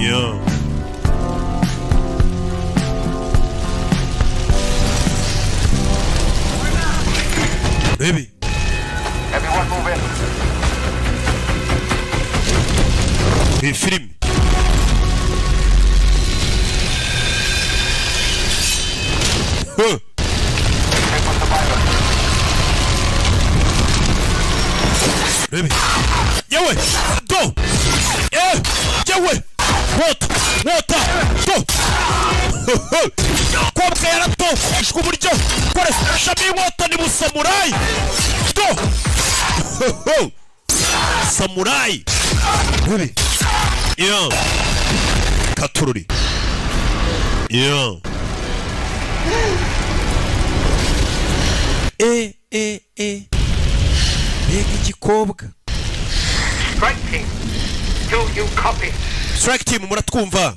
Yeah. Baby. Everyone move in. Iyi filime. Huh. Baby. Yewe! Go! Yewe! Water! Water! Go! Kobwa yarato! Uburyo! Koresha inkota ni busamurayi! Go! Samurai! Baby. Yeah. Katururi. Yeah. E e e. Mbega igikobwa. Strike team. Do you copy? Strike team, muratwumva?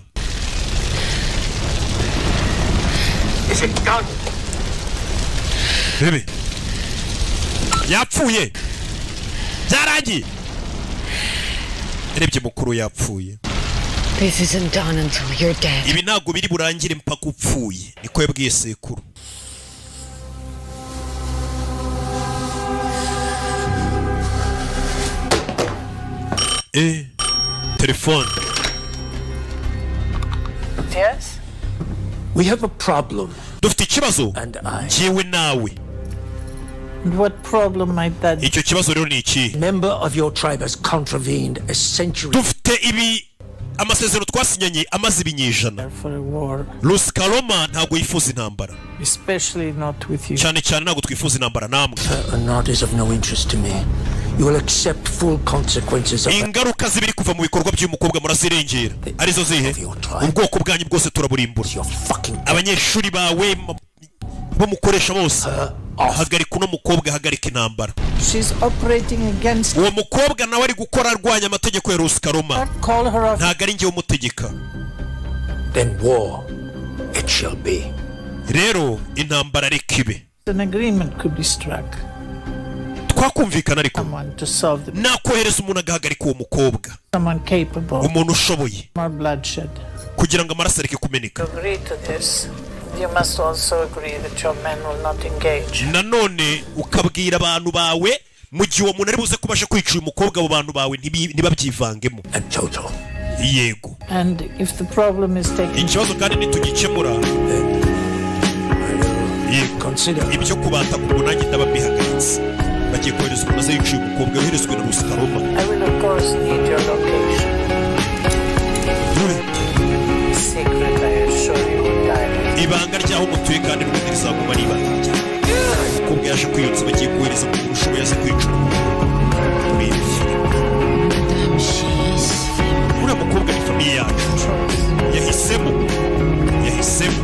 Is it done? Baby. Yapfuye. Byarangiye. Yarebye mukuru yapfuye. This isn't done until you're dead. Ibi ntabwo biri burangire mpaka upfuye. Niko yabwiye sekuru. Telefone. Yes? We have a problem. Dufite ikibazo. And I. Jyewe nawe. And what problem might that be? Icyo kibazo rero ni iki? Member of your tribe has contravened a century. Dufite ibi amasezerano twasinyanye amaze ibinyejana. For a war. Ruskaroma ntabwo yifuza intambara. Especially not with you. Cyane cyane ntabwo twifuza intambara namwe. Or not is of no interest to me. You will accept full consequences of ingaruka zibiri kuva mu bikorwa by'umukobwa murazirengera. Arizo zihe? Ubwoko bwanyu bwose turaburimbura. Abanyeshuri bawe bo mukoresha bose. Hagarika uno mukobwa, hagarika intambara. She's operating against. Uwo mukobwa nawe ari gukora arwanya amategeko ya Ruskaroma. Ntabwo ari njye umutegeka. Then war it shall be. Rero intambara reka ibe. An agreement could be struck. Twakumvikana ariko nakohereza umuntu agahagarika uwo mukobwa, umuntu ushoboye, kugira ngo amaraso areke kumeneka. Nanone ukabwira abantu bawe mu gihe uwo muntu ari buze kubasha kwica uyu mukobwa, abo bantu bawe ntibabyivangemo. Yego. Ikibazo kandi nitugikemura, ibyo kubata ku munange ndababihagaritse. Bagiye kohereza umuntu aze yiciye umukobwa yoherezwe na Ruskaroma. I will of course need your location. Secret, I assure you will die. Ibanga ryaho mutuye kandi n'ubundi rizaguma ari ibanga ryawe. Umukobwa yaje kwiyotsa, bagiye kohereza umuntu ushoboye aze kwica umukobwa. Uriya mukobwa ni famiye yacu. Yahisemo. Yahisemo.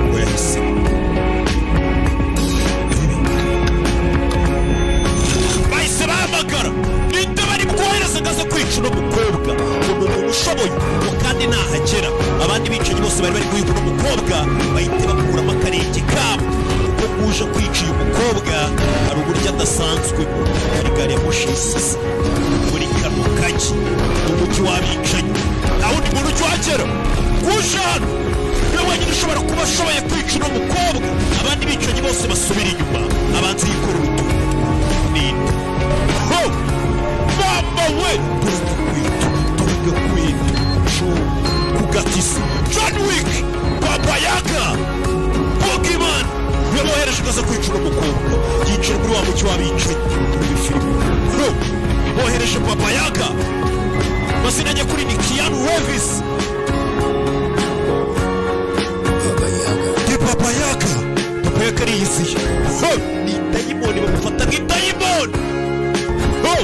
Ngo yahisemo. Ninde bari bwohereza ngaza kwica uno mukobwa? Ngo ni umuntu ushoboye, ngo kandi nahagera abandi bicanyi bose Yaramusize muri kano kagi mu mujyi w'abicanyi, nta wundi muntu ujya uhagera. Uje hano niwe wenyine ushobora kuba ashoboye kwica uno mukobwa. Abandi bicanyi bose basubira inyuma, abanza yikorera utuntu. Ninde ho mama we? Dore gakwito, dore gakwito cu ku gatisi. John Wick, Baba Yaga, Boogeyman niwe bohereje ukaza kwica uno mukobwa. Yicara muri wa mujyi w'abicanyi muri filime. Ho bohereje Baba Yaga, amazina ajya kuri ni Keanu Reeves. Ni Baba Yaga. Baba Yaga ariyiziye. Ho ni dayimoni, bamufata nk'idayimoni. Ho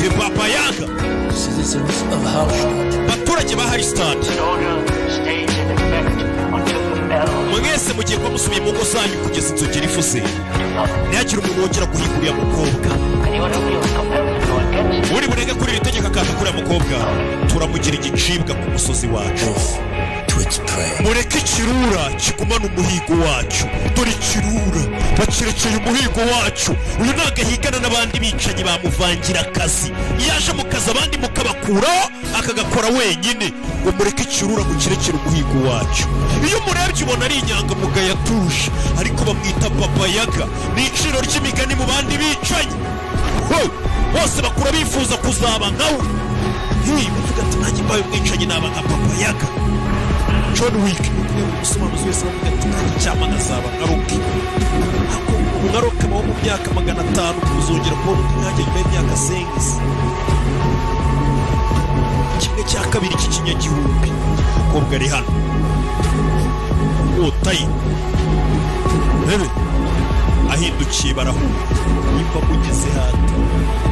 ni Baba Yaga. Citizens of Hallstatt. Baturage ba Hallstatt, Order stays in effect until the bell. mwese mugiye kuba musubiye mu ngo zanyu kugeza inzogera ivuze. Ntihagire umuntu wongera guhiga uriya mukobwa. Anyone who feels compelled to go against Uri burenge kuri iri tegeko akaza kuri uriya mukobwa, turamugira igicibwa ku musozi wacu. Wolf to its prey. Mureke ikirura kigumane umuhigo wacu. Dore ikirura bakirekeye umuhigo wacu. Uyu ntabwo ahigana n'abandi bicanyi, bamuvangira akazi. Iyo aje mu kazi abandi mukabakuraho, akagakora wenyine. Ngo mureke ikirura mukirekere umuhigo wacu. Iyo umurebye ubona ari inyangamugayo atuje, ariko bamwita Baba Yaga, ni iciro ry'imigani mu bandi bicanyi. Ho! Bose bakura bifuza kuzaba nkawe. Hey, bavuga ati: "Nanjye mbaye umwicanyi naba nka Baba Yaga." John Wick ni umwe mu musobanuzi wese bavuga ati: "Nanjye icyampa nkazaba nka Rocky." Ariko nka Rocky abaho mu myaka 500, kuzongera kubona undi nkanjye nyuma y'imyaka sengisi, ½ cy'ikinyagihumbi. Umukobwa ari hano, inkota ye rebe ahindukiye barahura. Nimba mugeze hata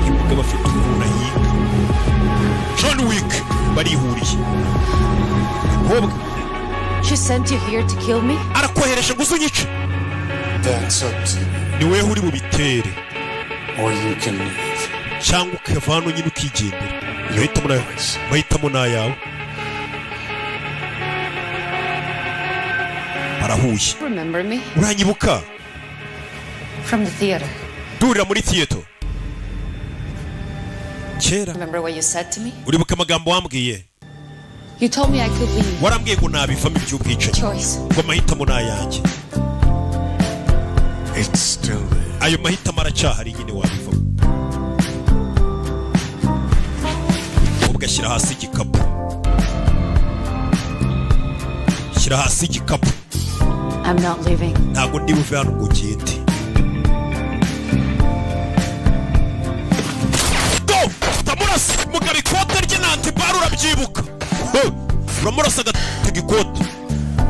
uyu mugabo afite ukuntu ahiga. John Wick barihuriye, umukobwa. She sent you here to kill me? Arakohereje ngo uze unyice? That's up to you. Ni weho uri bubitere. Or you can leave. Cyangwa ukava hano nyine ukigendera. Amahitamo nayo, amahitamo ni ayawe. Barahuye. Remember me? Uranyibuka? From the theater. Duhurira muri theater kera. Remember what you said to me? Uribuka amagambo wambwiye? You told me I could leave. Warambwiye ngo nabivamo iby'ubwicanyi. Choice. Ngo amahitamo ni ayanjye. It's still there. Ayo mahitamo aracyahari nyine, wabivamo. Ugashyira hasi igikapu, shyira hasi igikapu. I'm not leaving. Ntabwo ndi buve hano ngo ugende. Do ndamurasa mugabo, ikote rye na antibara urabyibuka. Ho! Uramurasa agatega ikote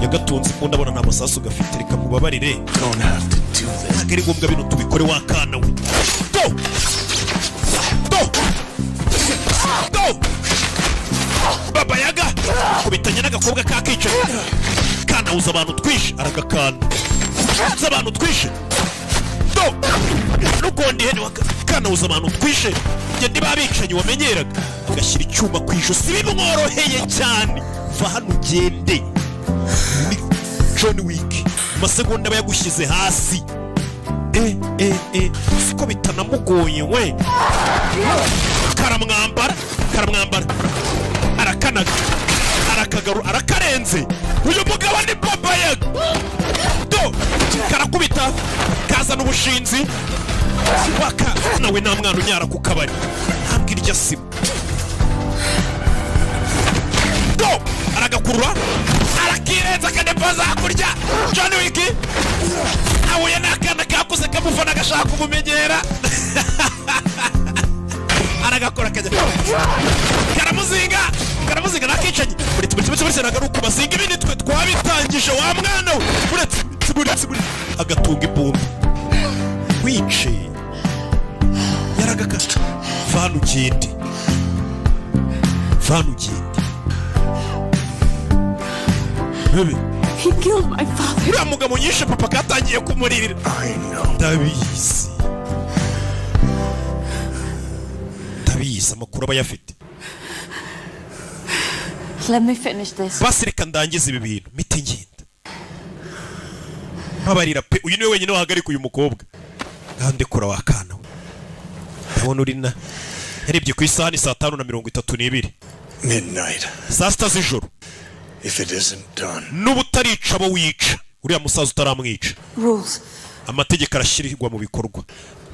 yagatunze imbunda, abona nta masasu gafite. Reka mubabarire. Don't have to do this. Ntabwo ari ngombwa bino tubikore wa kana we. Do do do Baba Yaga kubitanya n'agakobwa kakicaye kanawuza abantu twishe, aragakanda uza abantu twishe. Do n'ugondi ihene kanawuza abantu twishe. Njye niba abicanyi wamenyeraga, agashyira icyuma ku ijosi bimworoheye cyane. Va hano ugende. Ni John Wick, mu masegonda aba yagushyize hasi. E e e, siko bitanamugoye we. Karamwambara, karamwambara, arakanaga, arakagaru, arakarenze. Uyu mugabo ni Baba Yaga. Do karakubita, kazana ubushinzi waka nawe. Nta mwana unyara ku kabari, ntabwo irya sima. Do aragakurura, arakirenza, akadepoza hakurya. John Wick ahuye n'akana kakuze kamufana, gashaka kumumenyera, aragakora akajya karamuzinga, karamuzinga. Nakicanyi buretse, buretse, buretse, ntabwo ari uko bazinga ibindi, twe twabitangije wa mwana we. Buretse, buretse, buretse, agatunga imbunda wice yaragaka. Vana ugende, vana ugende bebe. He killed my father. Uriya mugabo yishe papa. Katangiye kumuririra. I know. Ndabizi, ndabizi, amakuru aba ayafite. Let me finish this. Basi reka ndangize ibi bintu mite ngenda. Mbabarira pe. Uyu niwe wenyine wahagarika uyu mukobwa. Ngaho ndekura wa kana we. Ndabona uri na yarebye ku isaha, ni saa 5:32. Midnight. Saa 6 z'ijoro. If it isn't done. N'ubu utarica abo wica, uriya musaza utaramwica. Rules. Amategeko arashyirwa mu bikorwa,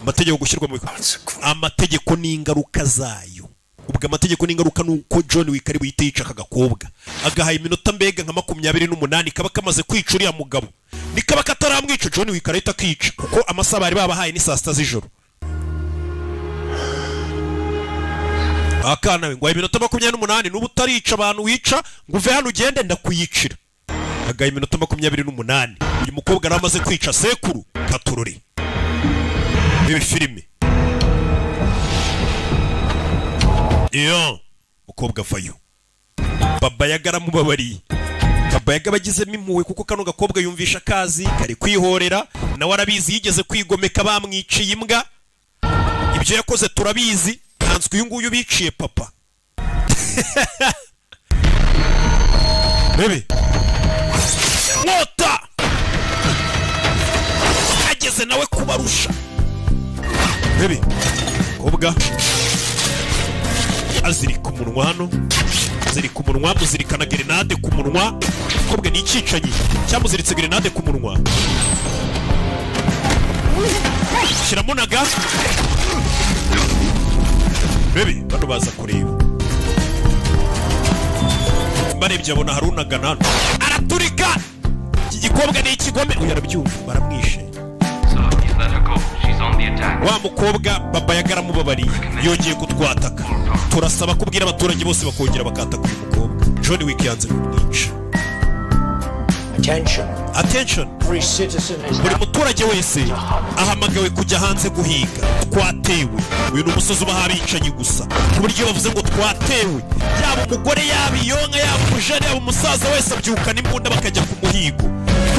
amategeko gushyirwa mu bikorwa, amategeko n'ingaruka zayo. Ubwo amategeko n'ingaruka ni uko John Wick ari buhite yica aka gakobwa, agahaye iminota mbega nka 28 kaba kamaze kwica uriya mugabo. Nikaba kataramwica, John Wick arahita akica, kuko amasaha bari babahaye ni saa 6 z'ijoro. Akana we ngo iminota 28, n'ubu utarica abantu wica ngo uve hano ugende, ndakuyicira. Agaye iminota 28, uyu mukobwa yari amaze kwica sekuru. Katurori ibi filime iyo mukobwa avayo, Baba Yaga aramubabariye. Baba Yaga abagizemo impuhwe, kuko kano gakobwa yumvisha akazi kari kwihorera, nawe arabizi yigeze kwigomeka bamwiciye imbwa, ibyo yakoze turabizi. Ntanswe uyu nguyu biciye papa. Bebe nkota ageze nawe kubarusha. Bebe kobwa azirika umunwa hano, azirika umunwa, muzirikana grenade ku munwa. Kobwa ni icyicanyi cyamuziritse grenade ku munwa, shyiramo na gas. Bebe bano baza kureba, barebye abona harunagana hano, araturika. Iki gikobwa ni ikigome, uyu arabyumva, baramwishe. Wa mukobwa Baba Yaga aramubabariye, yongeye kutwataka. Turasaba kubwira abaturage bose bakongera bakataka uyu mukobwa. John Wick yanze kumwica. Attention. Attention. Every citizen is Buri muturage wese ahamagawe kujya hanze guhiga. Twatewe. Uyu ni umusozi uba abicanyi gusa, ku buryo bavuze ngo twatewe, yaba umugore, yaba iyonka, yaba umujene, yaba umusaza, wese abyukana imbunda bakajya ku muhigo.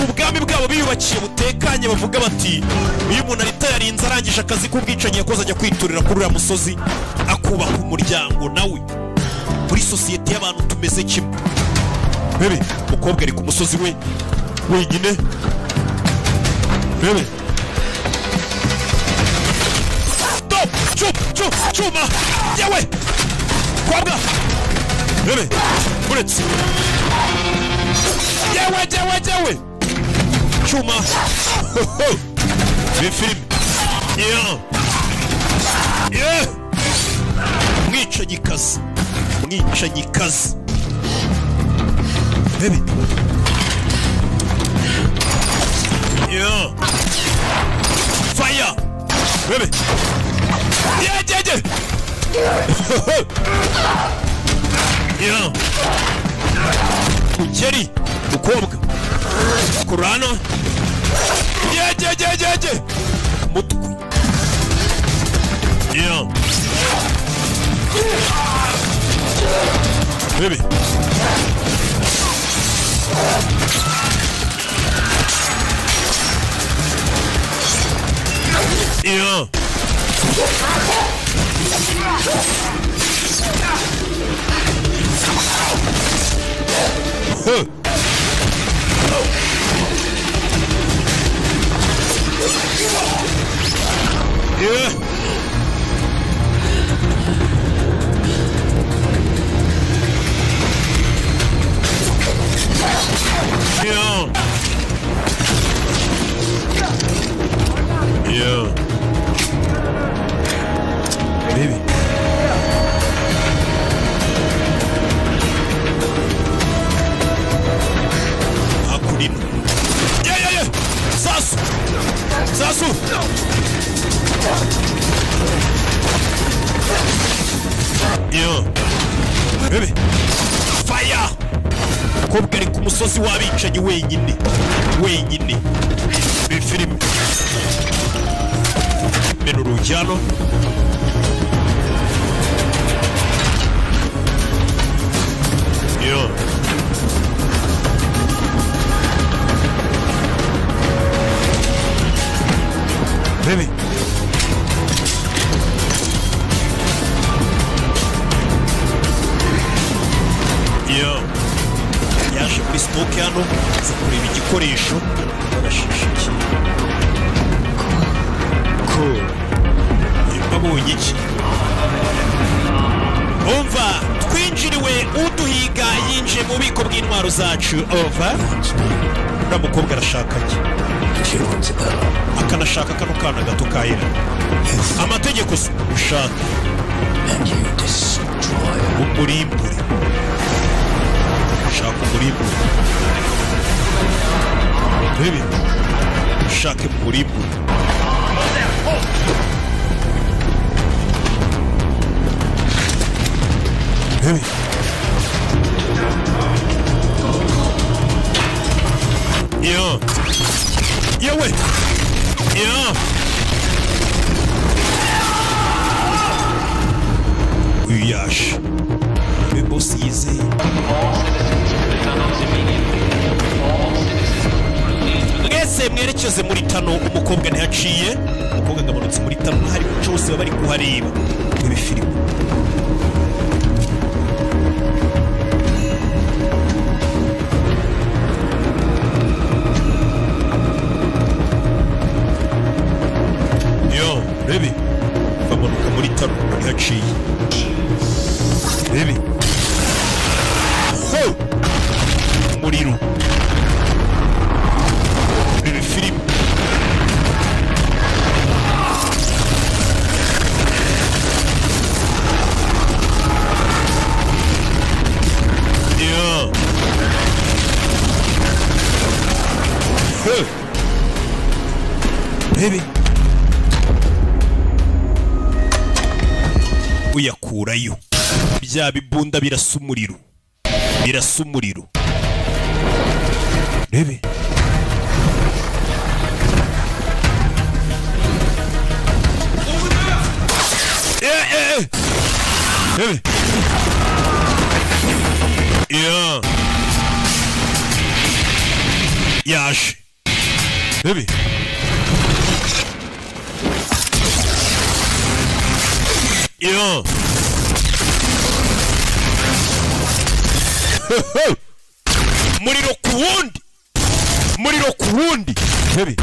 Ubwami bwabo biyubakiye butekanye, bavuga bati iyo umuntu arita yarinze arangije akazi k'ubwicanyi yakoze, ajya kwiturira kuri uriya musozi akubaka umuryango nawe. Muri sosiyete y'abantu tumeze kimwe. Bebe umukobwa ari ku musozi we wenyine. Bebe stop, chup chup chuma yewe kobwa. Bebe uretse yewe yewe yewe chuma ni filime. Yeah yeah, mwicanyikazi, mwicanyikazi. Baby. Yeah. Fire. Baby. Yeah, yeah, yeah. Yeah. Mukeri, mukobwa. Kurano. Yeah, yeah, yeah, yeah, yeah. Mutwe. Yeah. Baby. Yeah. Huh. Yeah. Yeah. Yeah. Baby. Hakurino. Yeah, yeah, yeah. Sasu. Sasu. Yeah. Baby. Fire. Umukobwa ari ku musozi w'abicanyi wenyine, wenyine. Ibi filime mena urugi hano. Yeah. Baby. Yeah. Yaje muri smoke hano, aza kureba igikoresho barashishikiye. Cool. Abonye Wabonye iki? Umva, twinjiriwe, uduhiga yinjiye mu bubiko bw'intwaro zacu. Over. Uriya mukobwa arashaka iki? Akanashaka kano kana gato kayira. Amategeko si ushaka umurimbure, shaka umurimbure, baby, shaka umurimbure. Baby. Yo. Yewe. Yo. Uyu yaje. Uyu boss yizeye. Mwese mwerekeze muri tano, umukobwa ntiyaciye. Umukobwa ngamanutse muri tano, hari guca bose baba bari kuhareba. Ibi filime. Yo, baby. Bamanuka muri tano, ntiyaciye. Baby. Ho! Umuriro. Ibi filime. Yo. Ho! Baby. Uyakurayo. Bya bibunda birasa umuriro. Birasa umuriro. Baby. Baby. Yeah. Yaje. Baby. Yeah. Muriro ku wundi. Muriro ku wundi. Baby.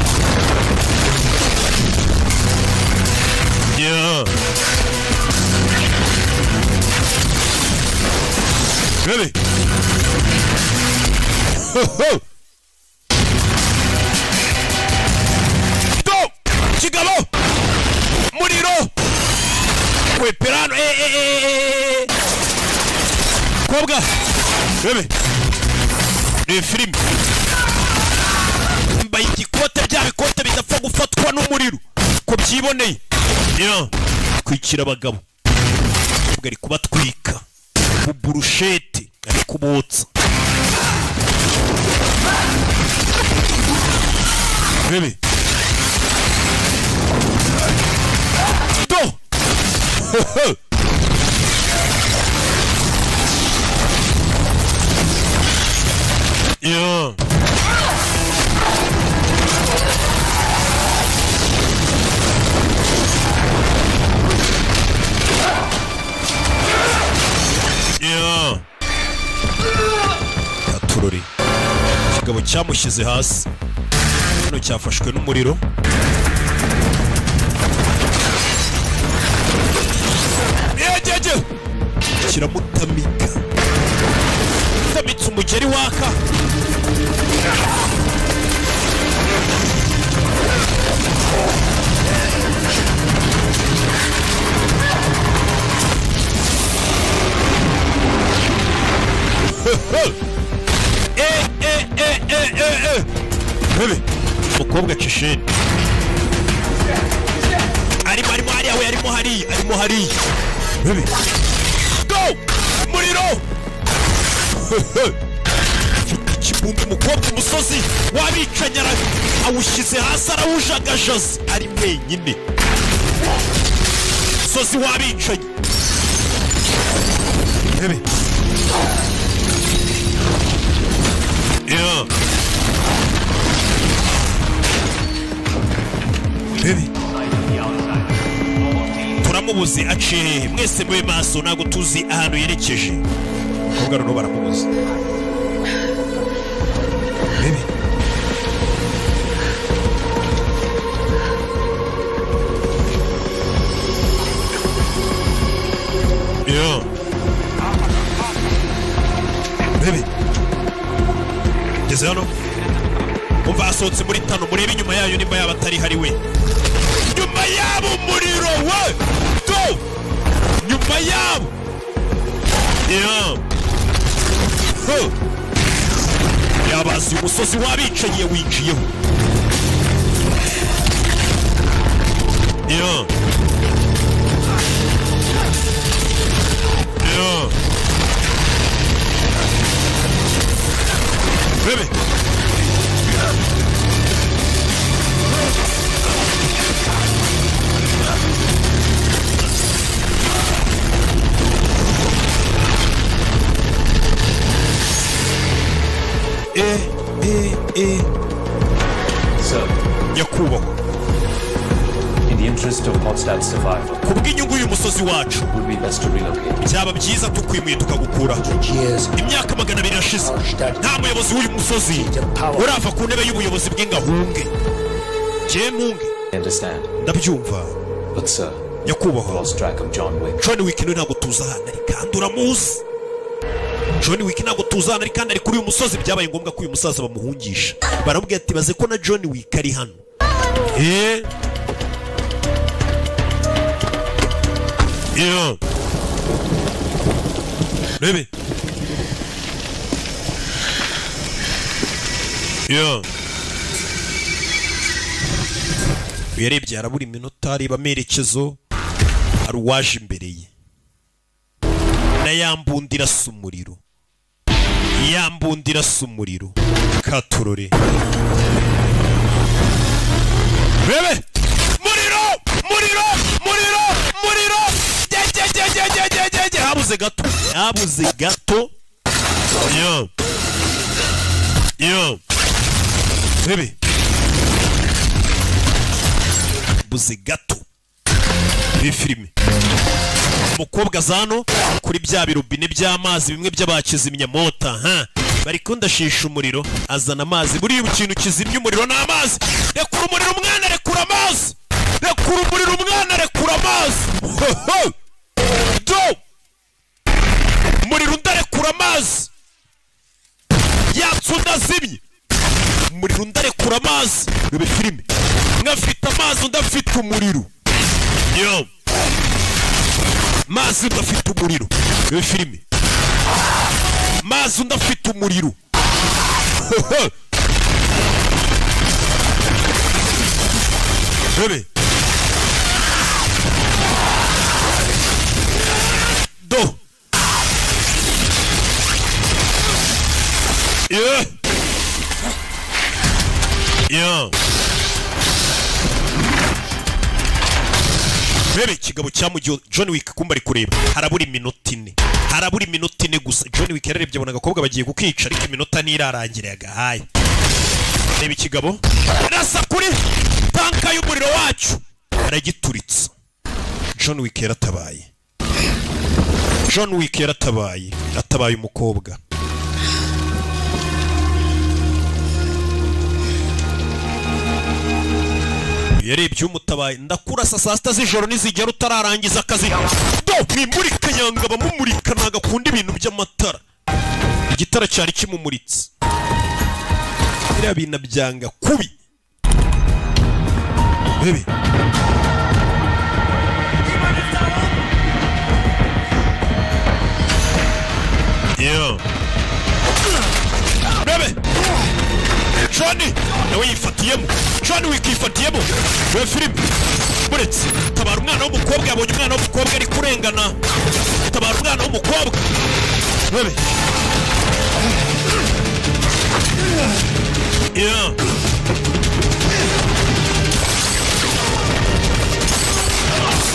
Yeah. Baby. Ho ho. Do! Kigabo! Muriro! Kweperano eh. Kobwa. Baby. Ni film. Mbaye igikote bya bikote bidapfa gufatwa n'umuriro. Ko byiboneye. Yeah. Kwikira abagabo. Ubwo ari kubatwika. Buburusheti ari kubotsa. Baby. Do! Ho ho. Yeah. Yeah. Katurori. Ikigabo cyamushyize hasi. Hano cyafashwe n'umuriro. Yejeje. Kiramutamika. Tamitse umugeri waka. Eh. Baby. Umukobwa cisheni. Arimo hariya we, arimo hariya. Baby. Go! Muriro! Ikibumba umukobwa umusozi wabicanyara awushyize hasi arawujagajaza ari wenyine. Umusozi wabicanye. Baby. Yeah. Baby. Turamubuze aciye mwese mube maso, ntago tuzi ahantu yerekeje. Umukobwa rero baramubuze. Baby. Basohotse muri tano, murebe inyuma yayo nimba yaba atari hari we. Nyuma yabo umuriro we do, nyuma yabo yeah. Huh. Yabazi umusozi wabicaye winjiyeho. Yeah. Yeah. Bebe. Sir. Nyakubahwa. In the interest of Potsdam's survival, kubw'inyungu y'umusozi wacu, would be best to relocate. Byaba byiza tukwimuye tukagukura. Imyaka 200 irashize nta muyobozi w'uyu musozi urava ku ntebe y'ubuyobozi bw'ingahunge. Jye munge. Understand. Ndabyumva. But sir, nyakubahwa, lost track of John Wick. John Wick niwe ntabwo tuzi ahantu ari kandi uramuzi. John Wick ntabwo tuzi ahantu ari kandi ari kuri uyu musozi. Byabaye ngombwa ko uyu musaza bamuhungisha. Baramubwira ati baze ko na John Wick ari hano. Yeah. Rebe. Yeah. Yarebye arabura iminota, areba amerekezo, hari uwaje imbere ye. Na yambundira sumuriro. Yambundira sumuriro. Katurore. Rebe. Muriro! Muriro! Muriro! Muriro! Habuze gato. Habuze gato. Yeah. Yeah. Rebe. Buze gato. Ni filime. Umukobwa zano kuri bya birubine by'amazi bimwe by'abakizimya mota, ha. Bari kundashisha umuriro, azana amazi. Buri kintu kizimya umuriro n'amazi. Rekura umuriro umwana, rekura amazi. Rekura umuriro umwana, rekura amazi. Do. Umuriro undarekura amazi. Yatsu ndazimye. Umuriro undarekura amazi. Rebe filime. Ngafite amazi ndafite umuriro. Yo. Mazi ndafite umuriro. Rebe filime. Mazi ndafite umuriro. Rebe. Do. Yeah. Yeah. Bebe ikigabo cyamugiye John Wick kumba ari kureba. Harabura iminota 4. Harabura iminota 4 gusa. John Wick yararebye abona agakobwa bagiye kukica ariko iminota nirarangira yagahaye. Reba ikigabo. Rasa kuri tanka y'umuriro wacu. Aragituritsa. John Wick yaratabaye. John Wick yaratabaye. Atabaye umukobwa. Yarebye umutabaye ndakurasa saa 6 z'ijoro nizigera utararangiza akazi. Do mwimurika yanga bamumurika nagakunda ibintu by'amatara. Igitara cyari kimumuritse. Biriya bintu byanga kubi. Bebe. Yeah. Bebe. Johnny nawe yifatiyemo. John Wick yifatiyemo. We film. Buretse tabara umwana w'umukobwa, yabonye umwana w'umukobwa ari kurengana. Tabara umwana w'umukobwa. Bebe. Yeah.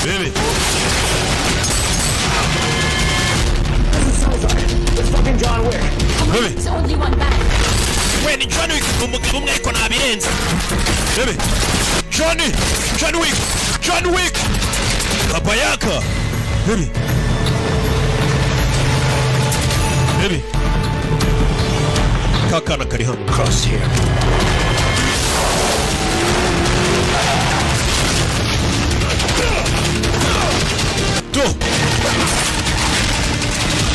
Bebe. It's fucking John Wick. Bebe. It's only one back. We ni John Wick umugabo umwe ariko nabirenze. Bebe. Johnny, John Wick, John Wick. Papa yaka. Bebe. Bebe. Kakana kari hano. Cross here. Do.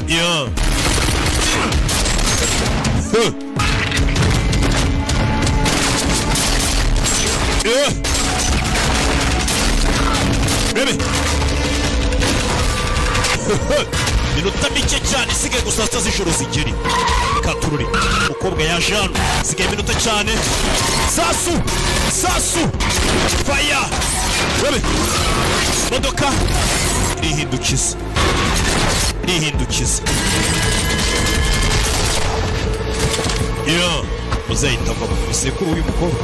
Yeah. Huh. Rebe, minota mike cyane isigaye gusa 6 z'ijoro zigeri. Katururi, umukobwa yaje hano, isigaye iminota cyane. Sasu sasu fire. Rebe, modoka irihindukiza, irihindukiza. Yeah, muzahita ava mu sekuru w'uyu mukobwa.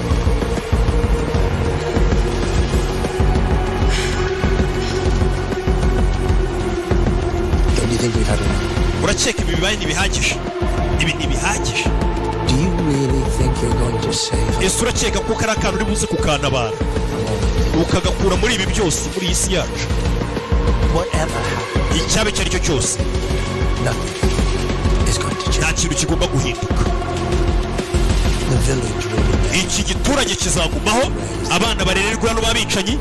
Don't you think we've had enough? Urakeka ibi bibaye ntibihagije? Ibi ntibihagije? Do you really think you're going to save her? Ese urakeka ko kari akantu uri buze kukantabara, ukagakura muri ibi byose, muri iyi si yacu? Whatever happens, icyaba icyo ari cyo cyose, nothing is going to nta change. kintu kigomba guhinduka. The village will remain. Iki giturage kizagumaho, abana barererwa hano b'abicanyi,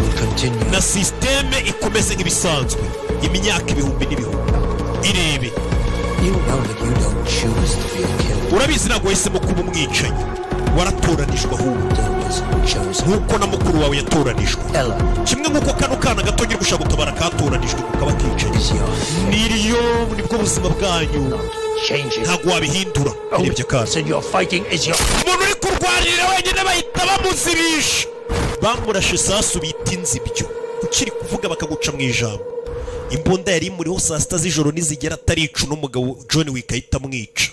Will continue. na sisiteme ikomeze nk'ibisanzwe imyaka ibihumbi n'ibihumbi irebe. You know that you don't choose to be a killer. Urabizi ntabwo wahisemo kuba umwicanyi, waratoranijwe ahubwo. There was chosen. Nk'uko na mukuru wawe yatoranijwe. Ella Kimwe nk'uko kano kana gato ngiye gushaka gutabara katoranijwe kukaba kicanyi. is your fate. Niriyo nibwo buzima bwanyu. Change it. Ntabwo wabihindura. Irebye kana. Said you're fighting is your Umuntu uri kurwanirira wenyine bahita bamuzibisha, bamurashe isasu bita inzibyo. Ukiri kuvuga bakaguca mu ijambo. Imbunda yari imuriho saa 6 z'ijoro nizigera atarica uno mugabo John Wick ahita amwica.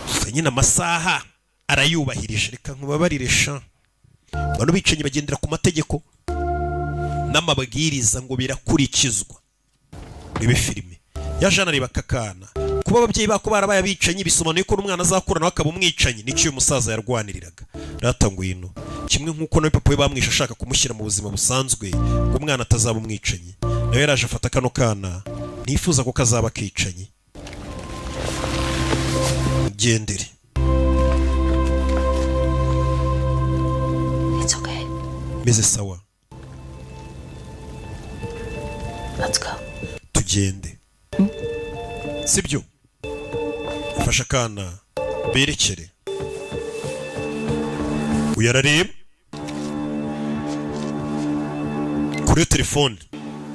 Gusa nyine amasaha arayubahirije. Reka nkubabarire sha, bano bicanyi bagendera ku mategeko n'amabwiriza ngo birakurikizwa. Rebe filime yaje anareba akakana. Kuba ababyeyi bako barabaye abicanyi bisobanuye ko n'umwana azakura nawe akaba umwicanyi. Nicyo uyu musaza yarwaniriraga. Rata ngwino. Kimwe nk'uko nawe papa we bamwishe ashaka kumushyira mu buzima busanzwe ngo umwana atazaba umwicanyi, nawe yaraje afata kano kana, ntifuza ko kazaba akicanyi. Gendere. It's okay. Meze sawa. Let's go. Tugende, sibyo? Afashe akana berekere. Uyu arareba kuri telefone,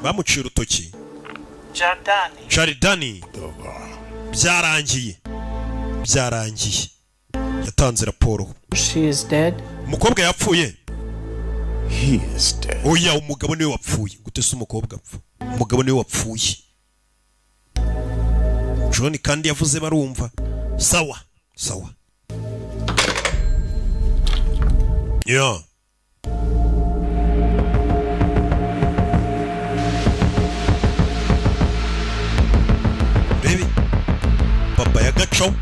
bamuciye urutoki. Jardani. Charidani, byarangiye, byarangiye, yatanze raporo. She is dead. Umukobwa yapfuye. He is dead. Oya, umugabo niwe wapfuye. Gute se umukobwa apfa? Umugabo niwe wapfuye. John kandi yavuze barumva. Sawa sawa. Yeah. Baby, papa yagacaho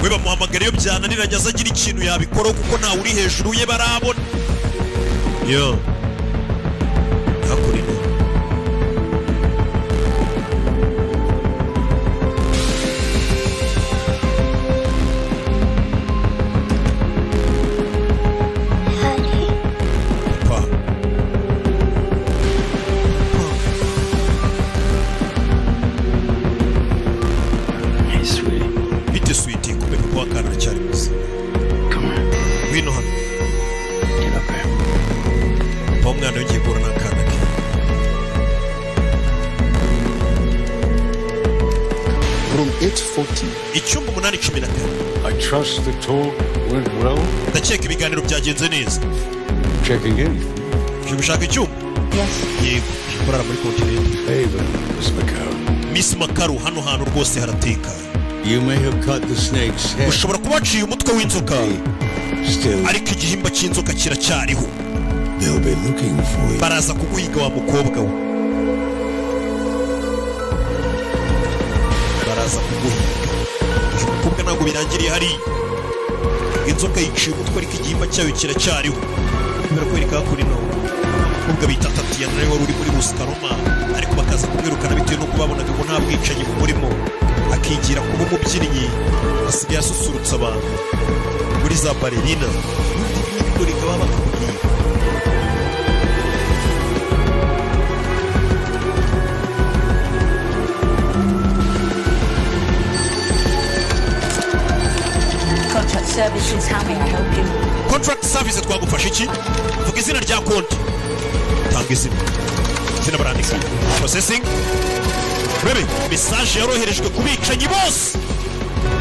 we bamuhamagara iyo byananiranye aza agira ikintu yabikoraho kuko ntawe uri hejuru ye barabona. Yo. Hakurino. Papa. Hey, sweetie. Bite sweetie, kumbe papa w'akana aracyari muzima. Come on. Ngwino hano. Get up here. Papa w'umwana yongeye guhura n'akana ke. Room 814. Icyumba 814. I trust the talk went well. Ndakeka ibiganiro byagenze neza. Checking in. Uje gushaka icyumba? Yes. Yego, uje kurara muri kontinenti. Favor, Miss McCarroll. Miss Makaru, hano hantu rwose haratekanye. You may have cut the snake's head. Ushobora kuba waciye umutwe w'inzoka, Still, ariko igihimba cy'inzoka kiracyariho. they'll be looking for you. Baraza kuguhiga wa mukobwa we, baraza kuguhiga. Uyu mukobwa ntabwo birangiriye hariya. Inzoka yiciye umutwe ariko igihimba cyayo kiracyariho. Kubera kwereka hakurino umukobwa bita Tatiana nawe wari uri muri Buscaroma, ariko bakaza kumwirukana bitewe n'uko babonaga ngo nta bwicanyi bumurimo, akigira kuba umubyinnyi, asigaye asusurutsa abantu muri za balerina. N'ibindi baba bakubwiye. Contract services, how may I help you? Contract service, twagufasha iki? Vuga izina rya konti, tanga izina. Izina barandika, processing. Urebe message yaroherejwe ku bicanyi bose.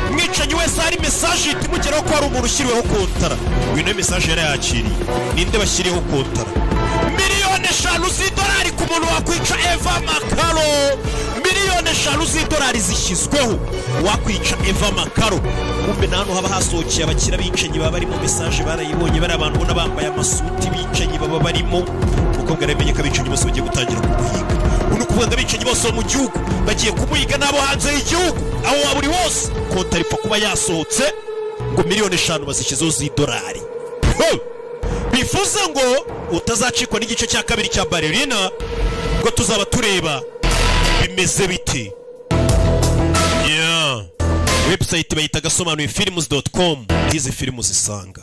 Umwicanyi wese hari message ihita imugeraho ko hari umuntu ushyiriweho kontara. Uyu niwe message yari yakiriye. Ninde bashyiriyeho kontara? 5 miliyoni z'idolari ku muntu wakwica Eva Makaro. 5 miliyoni z'idolari zishyizweho wakwica Eva Makaro. Kumbe na hano haba hasohokeye abakira, abicanyi baba barimo. Message barayibonye. Bari abantu ubona bambaye amasuti, bicanyi baba barimo. Umukobwa yaramenye ko abicanyi bose bagiye gutangira kumuhiga. Ubu ni ukuvuga ngo abicanyi bose bo mu gihugu bagiye kumuhiga, n'abo hanze y'igihugu, aho waba uri hose. Kontara ipfa kuba yasohotse ngo 5 miliyoni bazishyizeho z'idolari. Ho! Bivuze ngo utazacikwa n'igice cya kabiri cya Ballerina, ngo tuzaba tureba bimeze bite. Yeah. Website bayita gasobanuye films.com, izi films zisanga.